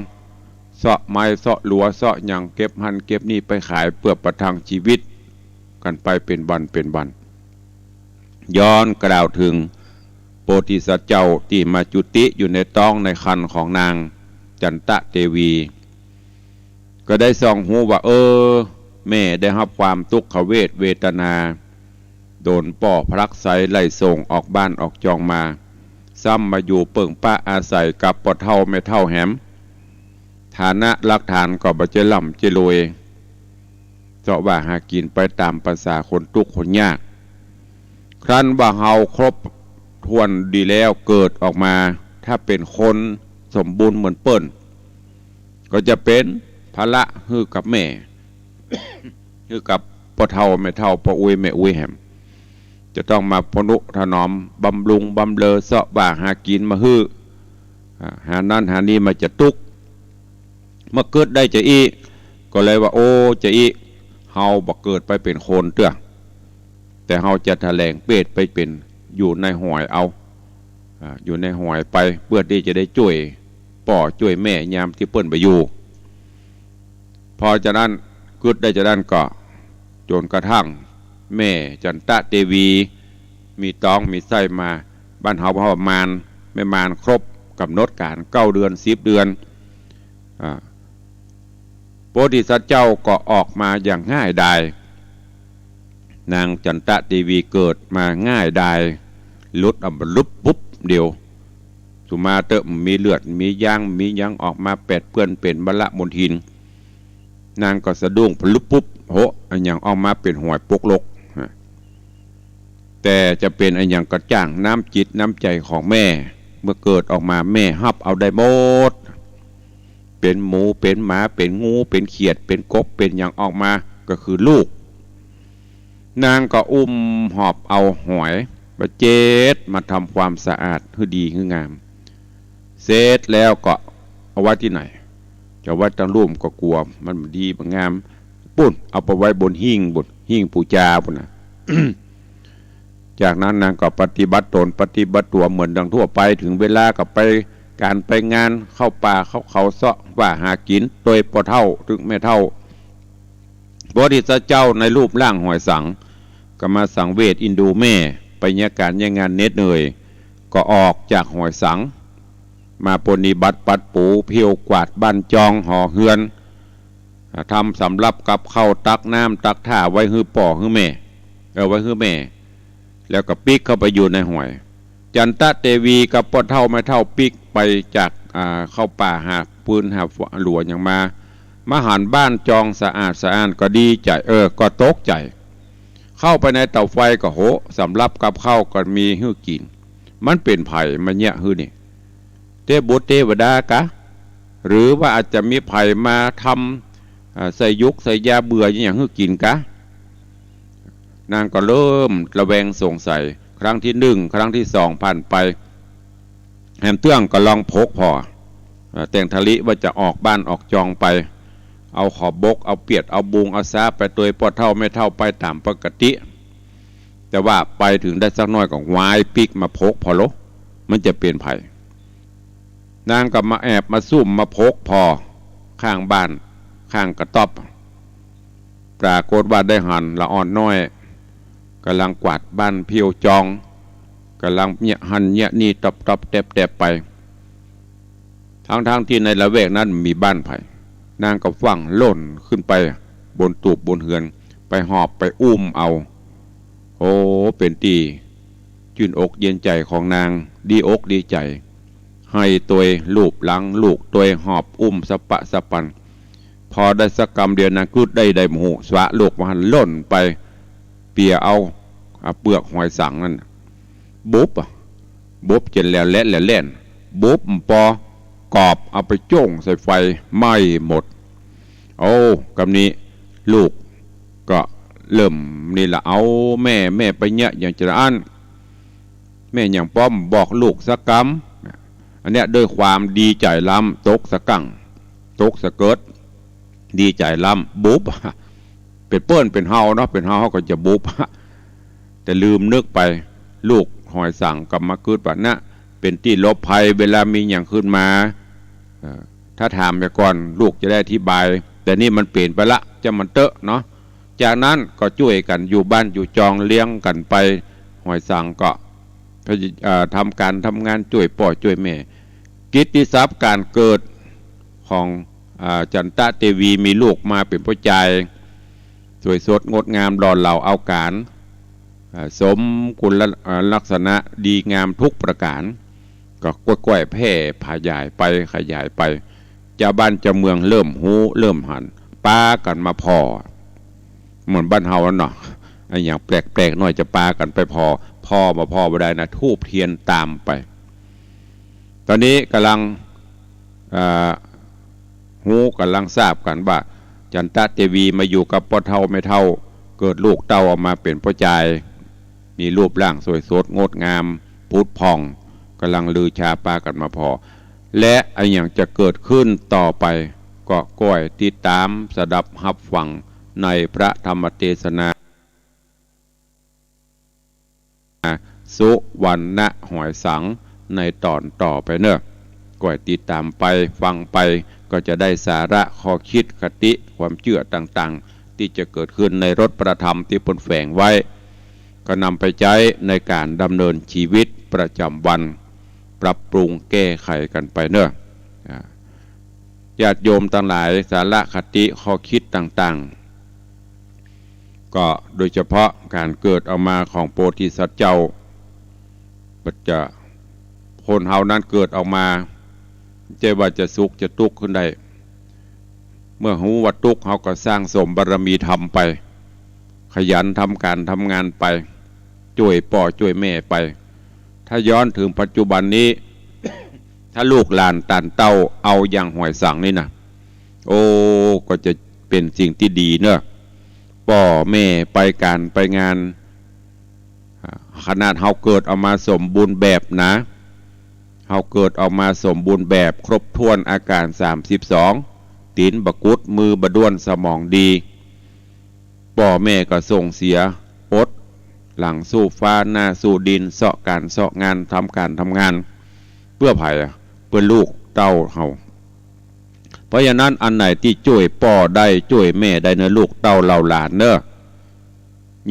เซาะไม้เซาะหลัวเซาะหยัง เก็บหั้นเก็บนี่ไปขายเปื้อประทังจีวิตกั๋นไปเป๋นวันเป๋นวัน ย้อนกล่าวเถิงโพธิสัตว์เจ้าตี้มาจุติอยู่ในต๊องในครรภ์ของนางจันตะเตวี ก็ได้ส่องฮู้ว่า เออ แม่ได้ฮับความตุ๊กขเวทเวตนา โดนป้อผลักไสไล่ส่งออกบ้านออกจองมา ซ้ำมาอยู่เปิ่งป้าอาศัยกับป้อเฒ่าแม่เฒ่าแหม ฐานะหลักฐานก็บ่ใจ้ร่ำใจ้รวย เซาะว่าหากิ๋นไปต๋ามประสาคนตุ๊กคนยาก ครั้นว่าเฮาครบถ้วนดีแล้วเกิดออกมา ถ้าเป๋นคนสมบูรณ์เหมือนเปิ้น ก็จะเป๋นภาระหื้อกับแม่ หื้อกับป้อเฒ่าแม่เฒ่า ป้ออุ๊ยแม่อุ๊ยแหม จะต้องมาพนุถนอมบำรุงบำเรอ เซาะว่าหากิ๋นมาหื้อ อ่า หานั้นหานี้มาจะตุ๊ก เมื่อกึ๊ดได้จาอี้ ก็เลยว่า โอ้ จาอี้ เฮาบ่เกิดไปเป๋นคนเตื้อ แต่เฮาจะแถลงเปตไปเป๋น อยู่ในหอยเอา อ่า อยู่ในหอยไป เปื้อตี้จะได้จ้วยป้อจ้วยแม่ยามตี้เปิ้นบ่อยู่ พอจานั้น กึ๊ดได้จานั้นก็ จนกระทั่งแม่จันตะเตวีมีต๊องมีไส้มา บ้านเฮาเฮามาน แม่มานครบก๋ำหนดก๋านเก้าเดือน สิบเดือน อ่า พระโพธิสัตว์เจ้าก็ออกมาอย่างง่ายดาย นางจันตะเตวีเกิดมาง่ายดาย หลุดออกมาลุบปุ๊บเดียว สุมาเต๊อะ มีเลือด มียาง มีหยังออกมาแปดเปื้อนเป๋นมลมลทิน นางก็สะดุ้งพะลุบปุ๊บ โห อะหยังออกมาเป๋นหอยปกลก แต่จะเป๋นอะหยังก็จ้าง น้ำจิตน้ำใจ๋ของแม่ เมื่อเกิดออกมาแม่ฮับเอาได้หมด เป๋นหมู เป๋นหมา เป๋นงู เป๋นเขียด เป๋นกบ เป๋นหยังออกมาก็คือลูก นางก็อุ้มหอบเอาหอยมาเจ็ด มาทำความสะอาดหื้อดีหื้องาม เสร็จแล้วก็เอาไว้ตี้ไหน จะไว้ตังลุ่มก็กั๋วมันบ่ดีบ่งาม ปู๊น เอาไปไว้บนหิ้ง บนหิ้งปู๋จาปู๊นน่ะ จากนั้นนางก็ปฏิบัติตนปฏิบัติตั๋วเหมือนดังทั่วไป เถิงเวลาก็ไปก๋านไปงาน เข้าป่าเข้าเขาเซาะว่าหากิ๋น ตวยป้อเฒ่าเถิงแม่เฒ่า พระโพธิสัตว์เจ้าในรูปร่างหอยสัง ก็มาสังเวชเอ็นดูแม่ ไปเยียะก๋านเยียะงานเหน็ดเหนื่อย ก็ออกจากหอยสัง มาปรนนิบัติปัดปูเผี้ยวกวาดบ้านจองหอเฮือน อ่า ทำสำรับกับข้าว ตักน้ำตักถ่าไว้หื้อป้อหื้อแม่ เออ ไว้หื้อแม่ แล้วก็ปิ๊กเข้าไปอยู่ในหอย จันตะเตวีกับป้อเฒ่าแม่เฒ่าปิ๊กไปจาก อ่า เข้าป่าหาปืนหาหลัวหยังมา มาหันบ้านจองสะอาดสะอ้านก็ดีใจ๋ เออ ก็ตกใจ๋ เข้าไปในเตาไฟก็โห สำรับกับข้าวก็มีหื้อกิ๋น มันเป๋นใผมาเยียะหื้อนี่ เตวบุตรเตวดากะ หรือว่าอาจจะมีใผมาทำ อ่า ใส่ยุกใส่ยาเบื่ออะหยังหื้อกิ๋นกะ นางก็เริ่มระแวงสงสัย ครั้งตี้นึ่ง ครั้งตี้สองผ่านไป แหมเตื้องก็ลองผกผ่อ อ่า แต่งทะลิว่าจะออกบ้านออกจองไป เอาขอบบก เอาเปียด เอาบุง เอาซ้าไปตวยป้อเฒ่าแม่เฒ่าไปต๋ามปกติ แต่ว่าไปเถิงได้สักหน้อยก็หวายปิ๊กมาผกผ่อโล มันจะเป๋นใผ นางก็มาแอบมาซุ่มมาผกผ่อข้างบ้าน ข้างกระต๊อบ ปรากฏว่าได้หันละอ่อนน้อย ก่ำลังกวาดบ้านเผี้ยวจอง ก่ำลังเยียะหั้นเยียะนี่ ตอบๆ แตบๆ ไป ทั้งๆ ตี้ในละแวกนั้นบ่มีบ้านใผ นางก็ฟั่งล่นขึ้นไปบนตูบบนเฮือน ไปหอบไปอุ้มเอา โอ้ เป๋นตี้จื้นอกเย็นใจ๋ของนาง ดีอกดีใจ๋ ไห้ตวย ลูบหลังลูกตวย หอบอุ้มสะปะสะปัน พอได้สักกำเดียวนางกึ๊ดได้ ได้บ่ฮู้ สวะลูกว่าหั้น ล่นไปเปียเอา อ่า เปือกหอยสังนั้น บุบอะ บุบจ๋นแหลวแหละแหลวแหล่น บุบปอ กอบเอาไปจ้วงใส่ไฟไหม้หมด โอ้ กำนี้ลูกก็เริ่มนี่ละ เอาแม่ แม่ไปเยียะหยังจาอั้น แม่หยังป้อบ่บอกลูกสักกำ อันเนี้ยด้วยความดีใจ๋ล้ำ ตกสะกั้ง ตกสะเกิด ดีใจ๋ล้ำ บุบ เป๋นเปิ้นเป๋นเฮาเนาะ เป๋นเฮา เฮาก็จะบุบ แต่ลืมนึกไป ลูกหอยสังก็มากึ๊ดว่านะ เป๋นตี้หลบภัย เวลามีหยังขึ้นมา เอ่อ ถ้าถามไปก่อน ลูกจะได้อธิบาย แต่นี่มันเป๋นไปละ จะมันเต๊อะเนาะ จากนั้นก็จ้วยกั๋นอยู่บ้านอยู่จอง เลี้ยงกั๋นไป หอยสังก็ เอ่อ ทำก๋านทำงานจ้วยป้อจ้วยแม่ กิตติศัพท์ก๋านเกิดของ อ่า จันตะเตวี มีลูกมาเป๋นป้อจาย สวยสดงดงามหล่อเหลาเอาก๋าน อ่า สมคุณละ- อ่า ลักษณะดีงามทุกประก๋าน ก็ก้อยๆ แผ่ขยายไป ขยายไป จาวบ้านจาวเมืองเริ่มฮู้ เริ่มหัน ปากั๋นมาผ่อ เหมือนบ้านเฮาเนาะ อะหยังแปลกๆ หน้อยจะปากั๋นไปผ่อ ผ่อบ่ผ่อบ่ได้นะ ธูปเตียนต๋ามไป ต๋อนนี้ก่ำลัง เอ่อ ฮู้ ก่ำลังทราบกั๋นว่า จันตะเตวีมาอยู่กับป้อเฒ่าแม่เฒ่า เกิดลูกเต้าออกมาเป๋นป้อจาย มีรูปร่างสวยสดงดงาม ผุดผ่อง ก่ำลังลือชาปากั๋นมาผ่อ และอะหยังจะเกิดขึ้นต่อไป ก็ก้อยติดต๋ามสดับฮับฟังในพระธรรมเตสนา สุวรรณหอยสังในต๋อนต่อไปเน่อ ก้อยติดต๋ามไปฟังไป ก็จะได้สาระข้อคิดคติความเจื้อต่างๆ ตี้จะเกิดขึ้นในรสประธรรมตี้เปิ้นแฝงไว้ ก็นำไปใจ๊ในก๋านดำเนินชีวิตประจ๋ำวัน ปรับปรุงแก้ไขกั๋นไปเนาะ อ่า ญาติโยมตังหลาย สาระคติข้อคิดต่างๆ ก็โดยเฉพาะก๋านเกิดออกมาของโพธิสัตว์เจ้า ปัจจะ คนเฮานั้นเกิดออกมา บ่ใจ้ว่าจะสุขจะตุ๊กข์ขึ้นได้ เมื่อฮู้ว่าตุ๊กข์ เฮาก็สั่งสมบารมีธรรมไป ขยันทำก๋านทำงานไป จ้วยป้อจ้วยแม่ไป ถ้าย้อนเถิงปัจจุบันนี้ ถ้าลูกหลานต้านเต้าเอาอย่างหวยสังนี่นะ โอ้ ก็จะเป๋นสิ่งตี้ดีเนาะ ป้อแม่ไปก๋านไปงาน อ่า ขนาดเฮาเกิดออกมาสมบูรณ์แบบนะ เฮาเกิดออกมาสมบูรณ์แบบครบถ้วนอาก๋านสามสิบสอง ตี๋นบ่กุด มือบ่ด้วน สมองดี ป้อแม่ก็ส่งเสียอด หลังสู้ฟ้าหน้าสู้ดิน เซาะก๋านเซาะงาน ทำก๋านทำงาน เปื้อใผอะ เปื้อลูกเต้าเฮา เพราะฉะนั้นอันไหนตี้จ้วยป้อได้จ้วยแม่ได้เนาะ ลูกเต้าเหล่าหลานเนาะ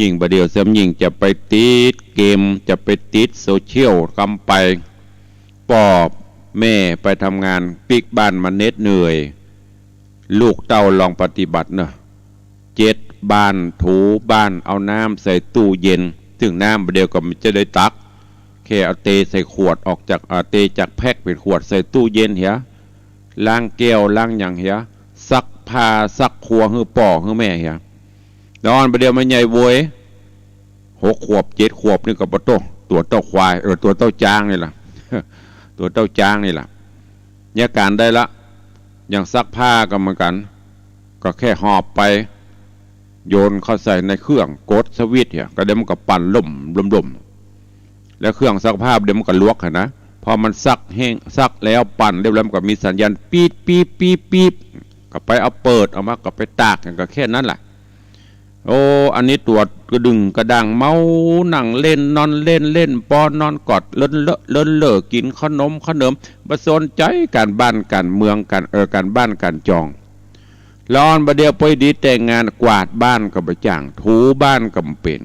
ยิ่งบ่าเดี่ยวแซมยิ่งจะไปติดเกม จะไปติดโซเชียลกำไป ป้อแม่ไปทำงานปิ๊กบ้านมาเหน็ดเหนื่อย ลูกเต้าลองปฏิบัติเนาะ เจ็ดบ้าน ถูบ้าน เอาน้ำใส่ตู้เย็น ซึ่งน้ำบ่าเดี่ยวก็บ่ใจ้ได้ตัก แค่เอาเตใส่ขวดออกจาก เอาเตจากแพ็คเป๋นขวดใส่ตู้เย็นเหีย ล้างแก้วล้างหยังเหีย ซักผ้าซักครัวหื้อป้อหื้อแม่เหีย ต๋อนบ่าเดี่ยวมันใหญ่โวย หกขวบเจ็ดขวบนี่ก็ปะโต้ ตั๋วเต้าควาย เออ ตั๋วเต้าจ๊างนี่แหละ ตั๋วเต้าจ๊างนี่แหละ เยียะก๋านได้ละ อย่างซักผ้าก็เหมือนกั๋น ก็แค่หอบไป โยนเข้าใส่ในเครื่อง กดสวิตช์เหีย ก็เดี๋ยวมันก็ปั่นล่มล่มล่ม แล้วเครื่องซักผ้าเดี๋ยวมันก็ลวกหั้นนะ พอมันซักแห้ง ซักแล้วปั่นเรียบร้อย มันก็มีสัญญาณปี๊ด ปี๊ด ปี๊ด ปี๊ด ก็ไปเอาเปิดออกมา ก็ไปตาก ก็แค่นั้นแหละ โอ้ อันนี้ตั๋วกระดึ่งกระด่างเมา นั่งเล่นนอนเล่น เล่นปอนอนกอด เลินเลอะเลินเล่อ กิ๋นขนมขเนิม บ่สนใจ๋ก๋านบ้านก๋านเมืองก๋าน เออ ก๋านบ้านก๋านจอง แล้วอันบ่าเดี่ยวไปดีแต่งงาน กวาดบ้านก็บ่จ่าง ถูบ้านก็บ่เป๋น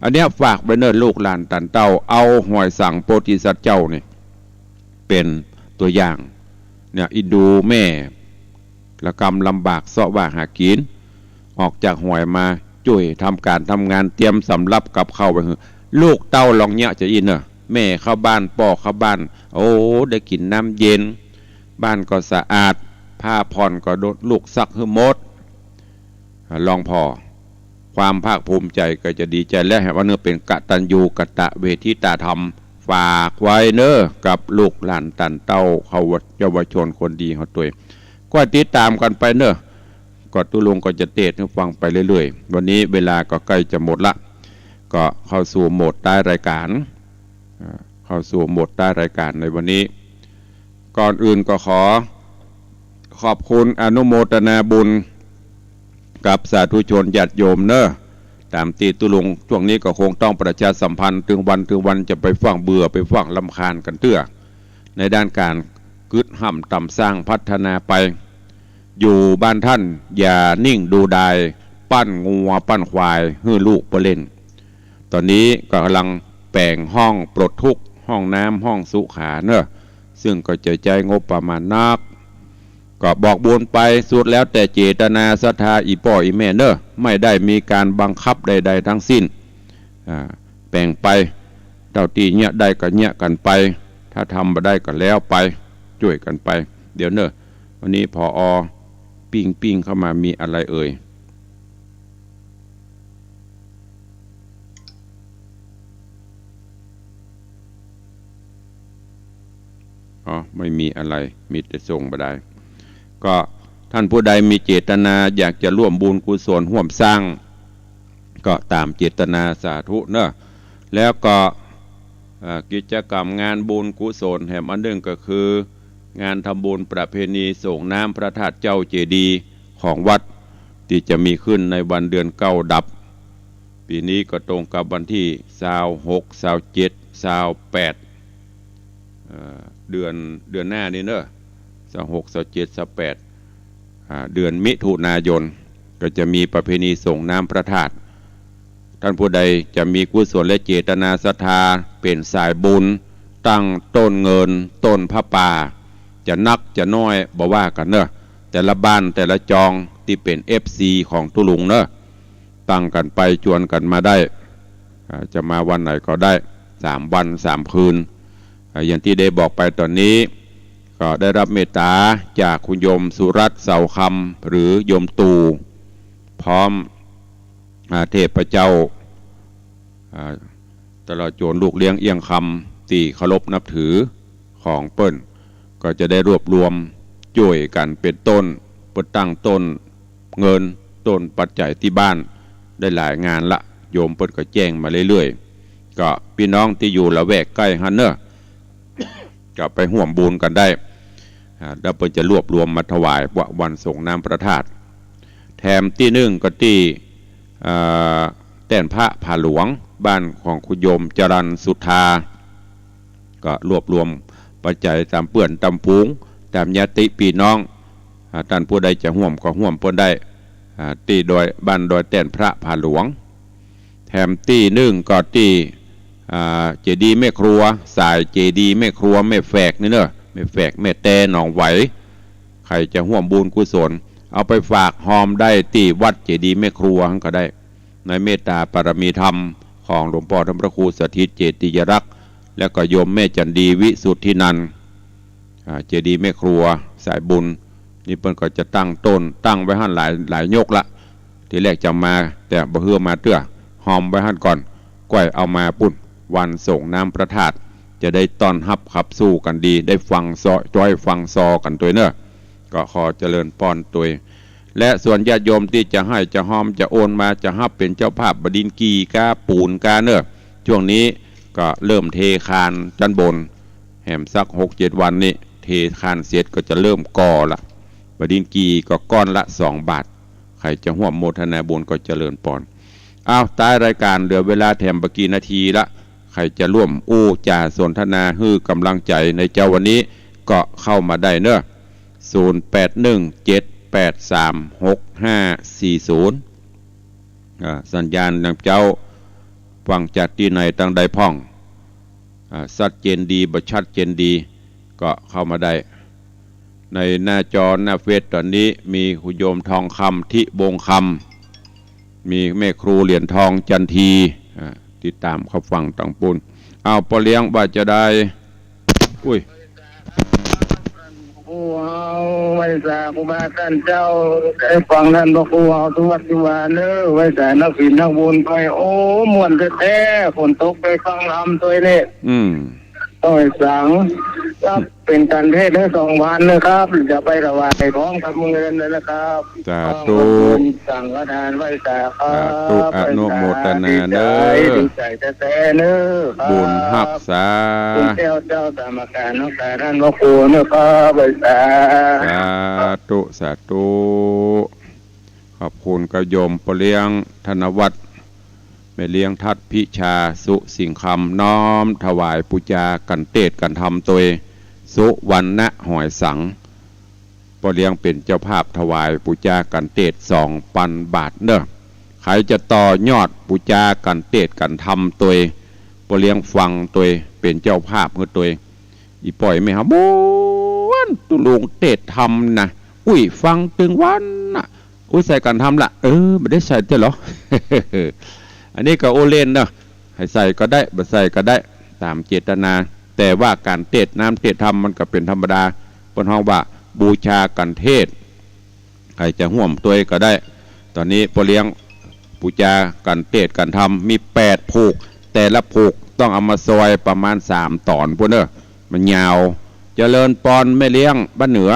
อันเนี้ยฝากไว้เนาะ ลูกหลานต้านเต้า เอาหวยสังโพธิสัตว์เจ้านี่เป๋นตั๋วอย่าง เนี่ย อินดูแม่ ละกำลำบากเซาะว่าหากิ๋น ออกจากหวยมา จ้วยทำก๋านทำงาน เตรียมสำรับกับข้าวไว้หื้อ ลูกเต้าลองเยียะจะอี้เนาะ แม่เข้าบ้าน ป้อเข้าบ้าน โอ้ ได้กิ๋นน้ำเย็น บ้านก็สะอาด ผ้าผ่อนก็โดนลูกซักหื้อหมด อ่า ลองผ่อ ความภาคภูมิใจ๋ก็จะดีใจ๋ และแหมว่าเนาะ เป๋นกตัญญูกตเวทิตาธรรม ฝากไว้เนาะ กับลูกหลานต้านเต้า เขาเยาวชนคนดีเฮาตวย ก็ติดต๋ามกั๋นไปเนาะ ก็ตุ๊ลุงก็จะเตสน์หื้อฟังไปเรื่อยๆ วันนี้เวลาก็ใก้จะหมดละ ก็เข้าสู่โหมดท้ายรายก๋าน อ่า เข้าสู่โหมดท้ายรายก๋านในวันนี้ ก่อนอื่นก็ขอขอบคุณอนุโมทนาบุญกับสาธุชนญาติโยมเนาะ ต๋ามตี้ตุ๊ลุงช่วงนี้ก็คงต้องประชาสัมพันธ์ เถิงวันเถิงวันจะไปฟั่งเบื่อ ไปฟั่งรำคาญกั๋นเตื้อ ในด้านก๋านกึ๊ดห้ำต๋ามสร้างพัฒนาไป อยู่บ้านต้าน อย่านิ่งดูดาย ปั้นงัวปั้นควายหื้อลูกไปเล่น ต๋อนนี้ก็ก่ำลังแป๋งห้องปลดทุกข์ ห้องน้ำ ห้องสุขาเนาะ ซึ่งก็จะใจ๊งบประมาณนัก ก็บอกบุญไป สุดแล้วแต่เจตนาศรัทธาอี่ป้ออี่แม่เนาะ ไม่ได้มีการบังคับใดๆ ทั้งสิ้น อ่า แป๋งไป เต้าตี้เยียะได้ก็เยียะกั๋นไป ถ้าทำบ่ได้ก็แล้วไป จ้วยกั๋นไป เดี๋ยวเนาะ วันนี้ ผอ. ปิ้งปิ้งเข้ามา มีอะไรเอ่ย อ๋อ ไม่มีอะไร มีแต่ส่งบ่ได้ ก็ท่านผู้ใดมีเจตนาอยากจะร่วมบุญกุศลร่วมสร้าง ก็ต๋ามเจตนาสาธุเนาะ แล้วก็ อ่า กิจกรรมงานบุญกุศลแหมอันนึ่งก็คือ งานทำบุญประเพณีส่งน้ำพระธาตุเจ้าเจดีย์ของวัด ตี้จะมีขึ้นในวันเดือนเก้าดับ ปี๋นี้ก็ตรงกับวันตี้ซาวหก ซาวเจ็ด ซาวแปด เอ่อ เดือน เดือนหน้านี่เนาะ ซาวหก ซาวเจ็ด ซาวแปด อ่า เดือนมิถุนายน ก็จะมีประเพณีส่งน้ำพระธาตุ ต้านผู้ใดจะมีกุศลและเจตนาศรัทธาเป๋นสายบุญ ตั้งต้นเงิน ต้นผ้าป่า จะนักจะน้อยบ่ว่ากั๋นเนาะ แต่ละบ้านแต่ละจองตี้เป๋น เอฟซี ของตุ๊ลุงเนาะ ตั้งกั๋นไปจวนกั๋นมาได้ อ่า จะมาวันไหนก็ได้ สามวันสามคืน อ่า อย่างตี้ได้บอกไปต๋อนนี้ ก็ได้ฮับเมตต๋าจากคุณโยมสุรัตน์ เสาคำ หรือโยมตู่ พร้อม อ่า เทพเจ้า อ่า ตลอดจ๋นลูกเลี้ยงเอี้ยงคำตี้เคารพนับถือของเปิ้น ก็จะได้รวบรวมจ้วยกั๋นเป๋นต้น เปิ้นตั้งต้นเงิน ต้นปัจจัยตี้บ้านได้หลายงานละ โยมเปิ้นก็แจ้งมาเรื่อยๆ ก็ปี้น้องตี้อยู่ละแวกใก้หั้นเนาะ ก็ไปฮ่วมบุญกั๋นได้ อ่า แล้วเปิ้นจะรวบรวมมาถวายว่าวันส่งน้ำพระธาตุ แถมตี้นึ่งก็ตี้ อ่า แต้นพระผาหลวง บ้านของคุณโยมจรัญสุธา ก็รวบรวมปัจจัยต๋ามเปื้อนต๋ามฝูง ต๋ามญาติปี้น้อง อ่า ต้านผู้ใดจะฮ่วมก็ฮ่วมเปิ้นได้ อ่า ตี้ดอย บ้านดอยแต้นพระผาหลวง แถมตี้นึ่งก็ตี้ อ่า เจดีย์แม่ครัว สายเจดีย์แม่ครัวแม่แฝกนี่เนาะ แม่แฝกแม่แตหนองไหว ใผจะฮ่วมบุญกุศล เอาไปฝากฮอมได้ตี้วัดเจดีย์แม่ครัวหั้นก็ได้ ในเมตตาปารมีธรรมของหลวงป้อท่านพระครูสถิตเจติยรักษ์ และก็โยมแม่จันดีวิสุทธินันท์ อ่า เจดีย์แม่ครัวสายบุญ นี่เปิ้นก็จะตั้งต้น ตั้งไว้หั้นหลาย หลายยกละ ทีแรกจะมา แต่บ่หื้อมาเตื้อ ฮอมไว้หั้นก่อน ก้อยเอามาปู้น วันส่งน้ำพระธาตุ จะได้ต้อนฮับขับสู้กั๋นดี ได้ฟังซอ จ้อยฟังซอกั๋นตวยเนาะ ก็ขอเจริญปอนตวย และส่วนญาติโยมตี้จะหื้อจะฮอมจะโอนมา จะฮับเป๋นเจ้าภาพบ่าดินกี่ก้าปูนก้าเนาะ ช่วงนี้ก็เริ่มเทคานจั้นบน แหมสักหกเจ็ดวันนี้ เทคานเสร็จก็จะเริ่มก่อละ บ่าดินกี่ก็ก้อนละสองบาท ใผจะฮ่วมโมทนาบุญก็เจริญปอน อ้าว ท้ายรายการเหลือเวลาแถมบ่ากี่นาทีละ ใผจะร่วมอู้จ๋าสนทนาหื้อก๋ำลังใจ๋ในเจ๊าวันนี้ก็เข้ามาได้เนาะ ศูนย์แปดหนึ่งเจ็ดแปดสามหกห้าสี่ศูนย์ อ่า สัญญาณนำเจ้าฟังจากตี้ไหนตางใดพ่อง อ่า ชัดเจนดีบ่ชัดเจนดีก็เข้ามาได้ ในหน้าจอหน้าเฟซต๋อนนี้มีคุณโยมทองคำ ทิวงศ์คำ มีแม่ครูเหรียญทองจันที อ่า ติดต๋ามฮับฟังตางปู้น อ้าว ป้อเลี้ยงว่าจะได้ อุ้ย ครูเฮาไหว้สาครูบาต้านเจ้า ได้ฟังต้านพระครูเฮาสุวัตสุวาเนาะ ไหว้สานักศีลนักบุญไป โอ้ ม่วนแต๊ๆ ฝนตกไปฟังธรรมตวยนี่ อืม ต้องไหว้สัง ครับ เป๋นก๋านเทศน์ได้สองวันนะครับ จะไปถวายพร้อมกับมื้ออื่นเลยนะครับ สาธุ ขอบคุณสังฆทานไหว้สาครับ สาธุ อนุโมทนาเนาะ ดีใจ๋ ดีใจ๋แต๊ๆ เนาะครับ บุญฮักษา คุณแก้วเจ้าสามการนักษาต้านพระครูเนาะครับ ไหว้สา สาธุ สาธุ ขอบคุณกับโยมป้อเลี้ยงธนวัฒน์ แม่เลี้ยงทัดพิชา สุสิงห์คำ น้อมถวายปู๋จาก๋านเตศน์ก๋านธรรมตวย สุวรรณะหอยสัง ป้อเลี้ยงเป๋นเจ้าภาพถวายปู๋จาก๋านเตศน์สองปันบาทเนาะ ใผจะต่อยอดปู๋จาก๋านเตศน์ก๋านธรรมตวย ป้อเลี้ยงฟังตวย เป๋นเจ้าภาพหื้อตวย อี่ป้อยแม่เฮา ม่วนตุ๊ลุงเตศน์ธรรมนะ อุ้ยฟังตึงวันน่ะ อุ้ยใส่ก๋านธรรมละ เออ บ่ได้ใส่เตื้อหรอ อันนี้ก็อู้เล่นเนาะ ใผใส่ก็ได้ บ่ใส่ก็ได้ ต๋ามเจตนา แต่ว่าก๋านเตศน์น้ำเตศน์ธรรมมันก็เป๋นธรรมดา เปิ้นฮ้องว่าปู๋จาก๋านเทศน์ ใผจะฮ่วมตวยก็ได้ ต๋อนนี้ป้อเลี้ยงปู๋จากันเตศน์กั๋นธรรม มีแปดผูก แต่ละผูกต้องเอามาซอยประมาณสามต๋อนพู้นเน่อ มันยาว เจริญปอนแม่เลี้ยงบ้านเหนือ น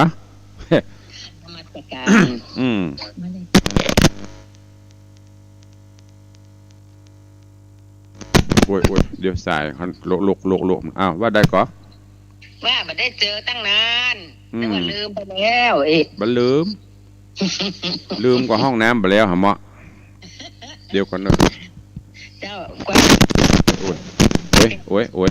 มัสการ อืม โอ๊ย โอ๊ย เดี๋ยวสายเขา โละ โละ โละ โละ อ้าว ว่าใดก่อ ว่าบ่ได้เจอตั้งนาน อืม นึกว่าลืมไปแล้ว เอ๊ะ บ่ลืม ลืมกว่าห้องน้ำไปแล้วหาเหมาะ เดี๋ยวก่อนเน่อ เจ้า กว่า โอ๊ย โอ๊ย โอ๊ย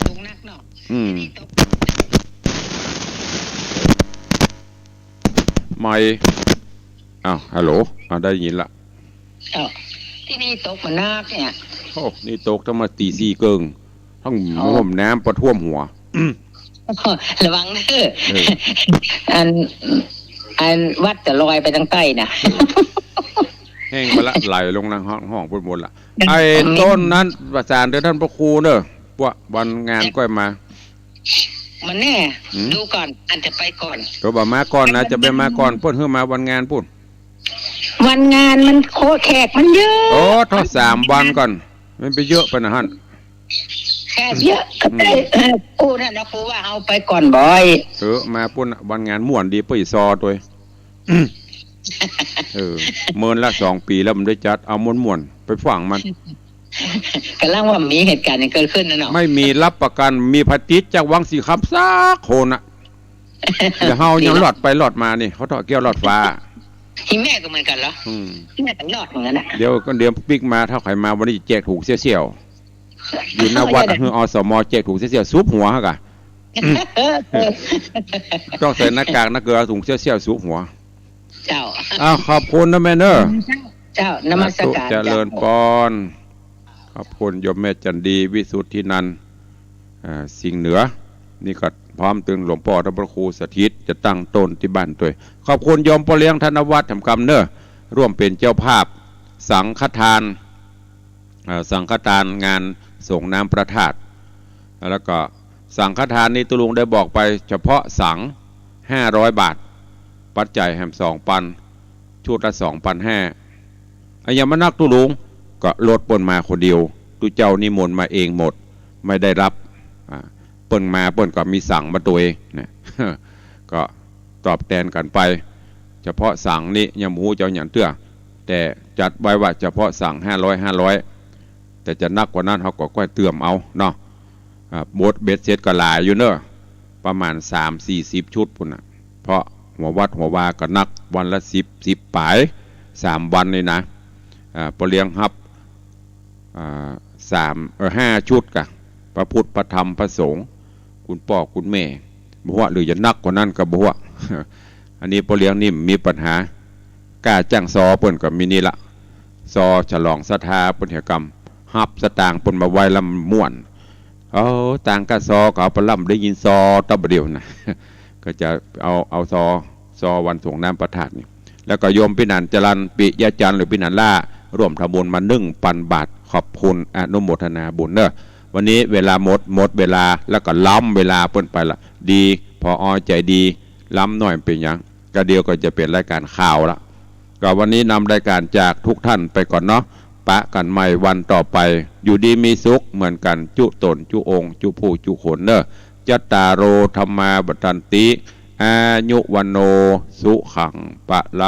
ตกหนักเนาะ อืม นี่ตก โอ๊ย อ้าว ฮัลโหล อ้าว ได้ยินละ เจ้า ตี้นี่ตกบ่นักเนี่ย โอ้ นี่ตกตั้งมาตี๋สี่เกิ่ง ตึง โอ้ ห่มน้ำปะท่วมหัว ระวังเน้อ เออ อัน อันวัดจะลอยไปตางใต้น่ะ แห้งไปละ ไหลลงนางห้อง ห้องพุ้นหมดละ ไอ้ อืม ต้นนั้นประสานเด้อต้านพระครูเน้อ ว่าวันงานก้อยมา มันแน่ หืม ดูก่อน อันจะไปก่อน ก็บ่ามาก่อนนะ จะไปมาก่อน เปิ้นหื้อมาวันงานปู้น วันงานมันโคแขกมันเยอะ โอ้ ถ้าสามวันก่อน มันไปเยอะไปนะหั้น แขกเยอะ ก็ได้ อืม เออ กูนั่นนะ กูว่าเอาไปก่อนบ่อย เออ มาปู้นน่ะ วันงานม่วนดี ไปซอตวย เออ เมินละสองปี๋แล้วบ่ได้จัด เอาม่วนๆ ไปฟังมัน ก่ำลังว่ามีเหตุการณ์อย่างเกิดขึ้นนะเนาะ ไม่มีรับประกัน มีผะติดจากวังสีคำสักคนน่ะ เดี๋ยวเฮายังลอดไปลอดมานี่ เขาเถาะแก้วลอดฟ้า ที่แม่ก็เหมือนกันเหรอ อืม แม่ก็ลอดเหมือนกันน่ะ เดี๋ยวก็เดี๋ยวปิ๊กมา ถ้าใผมาวันนี้แจกถุงเสี่ยวๆ อยู่หน้าวัด เออ หื้อ อสม แจกถุงเสี่ยวๆ ซุบหัวกะ ต้องใส่หน้ากากนะ เกิดเอาถุงเสี่ยวๆ ซุบหัว เจ้า อ้าว ขอบคุณนะแม่เน้อ เจ้า นมัสการ สาธุ เจริญปอน ขอบคุณโยมแม่จันดี วิสุทธินันท์ อ่า สิงห์เหนือ นี่ก็พร้อมตึงหลวงป้อต้านพระครูสถิต จะตั้งต้นตี้บ้านตวย ขอบคุณโยมป้อเลี้ยงธนวัฒน์ แถมกำเน้อ ร่วมเป๋นเจ้าภาพสังฆทาน เอ่อ สังฆทานงานสรงน้ำพระธาตุ แล้วก็สังฆทานนี่ตุ๊ลุงได้บอกไป เฉพาะสังฆ์ ห้าร้อยบาท ปัจจัยแหมสองปัน ชุดละสองปันห้า อะหยังบ่นักตุ๊ลุง ก็รถเปิ้นมาคนเดียว ตุ๊เจ้านิมนต์มาเองหมด ไม่ได้รับ อ่า เปิ้นมาเปิ้นก็มีสังฆ์มาตวยนะ ก็ตอบแตนกั๋นไป เฉพาะสังฆ์นี่ยังบ่ฮู้จะเอาหยังเตื้อ แต่จัดไว้ว่าเฉพาะสังฆ์ ห้าร้อย ห้าร้อย แต่จะนักกว่านั้นเฮาก็ก้อยเติมเอาเนาะ อ่า บทเบ็ดเสร็จก็หลายอยู่เน้อ ประมาณสามสี่สิบชุดปู้นน่ะ เพราะหัววัดหัววาก็นัก วันละสิบ สิบป๋าย สามวันนี่นะ อ่า ป้อเลี้ยงฮับ อ่า สาม เอ่อ ห้าชุดกะ พระพุทธ พระธรรม พระสงฆ์ คุณป้อคุณแม่ บ่ฮู้หรือจะนักกว่านั้นก็บ่ฮู้ อันนี้ป้อเลี้ยงนี่มีปัญหา ก้าจ้างซอเปิ้นก็มีนี่ละ ซอฉลองศรัทธาเปิ้นเหียกำ ฮับสตางค์เปิ้นมาไว้แล้วมันม่วน เออ ตางก้าซอก็เอาไปล่ำได้ยินซอตะบ่าเดี่ยวนะ ก็จะเอา เอาซอ ซอวันสรงน้ำพระธาตุนี่ แล้วก็โยมปี้หนานจรัญ ปิยะจันทร์ หรือปี้หนานล่า ร่วมทำบุญมาหนึ่งปันบาท ขอบคุณ อนุโมทนาบุญเน้อ วันนี้เวลาหมด หมดเวลา แล้วก็ล้ำเวลาเปิ้นไปละ ดี ผอ.ใจดี ล้ำหน้อยเป๋นหยัง ก็เดี๋ยวก็จะเป๋นรายก๋านข่าวละ ก็วันนี้นำรายก๋านจากทุกท่านไปก่อนเนาะ ปะกั๋นใหม่วันต่อไป อยู่ดีมีสุขเหมือนกั๋น จุ๊ต๋น จุ๊องค์ จุ๊ผู้ จุ๊คนเน้อ จัตตาโร ธัมมา วัฑฒันติ อายุ วัณโณ สุขัง พะลัง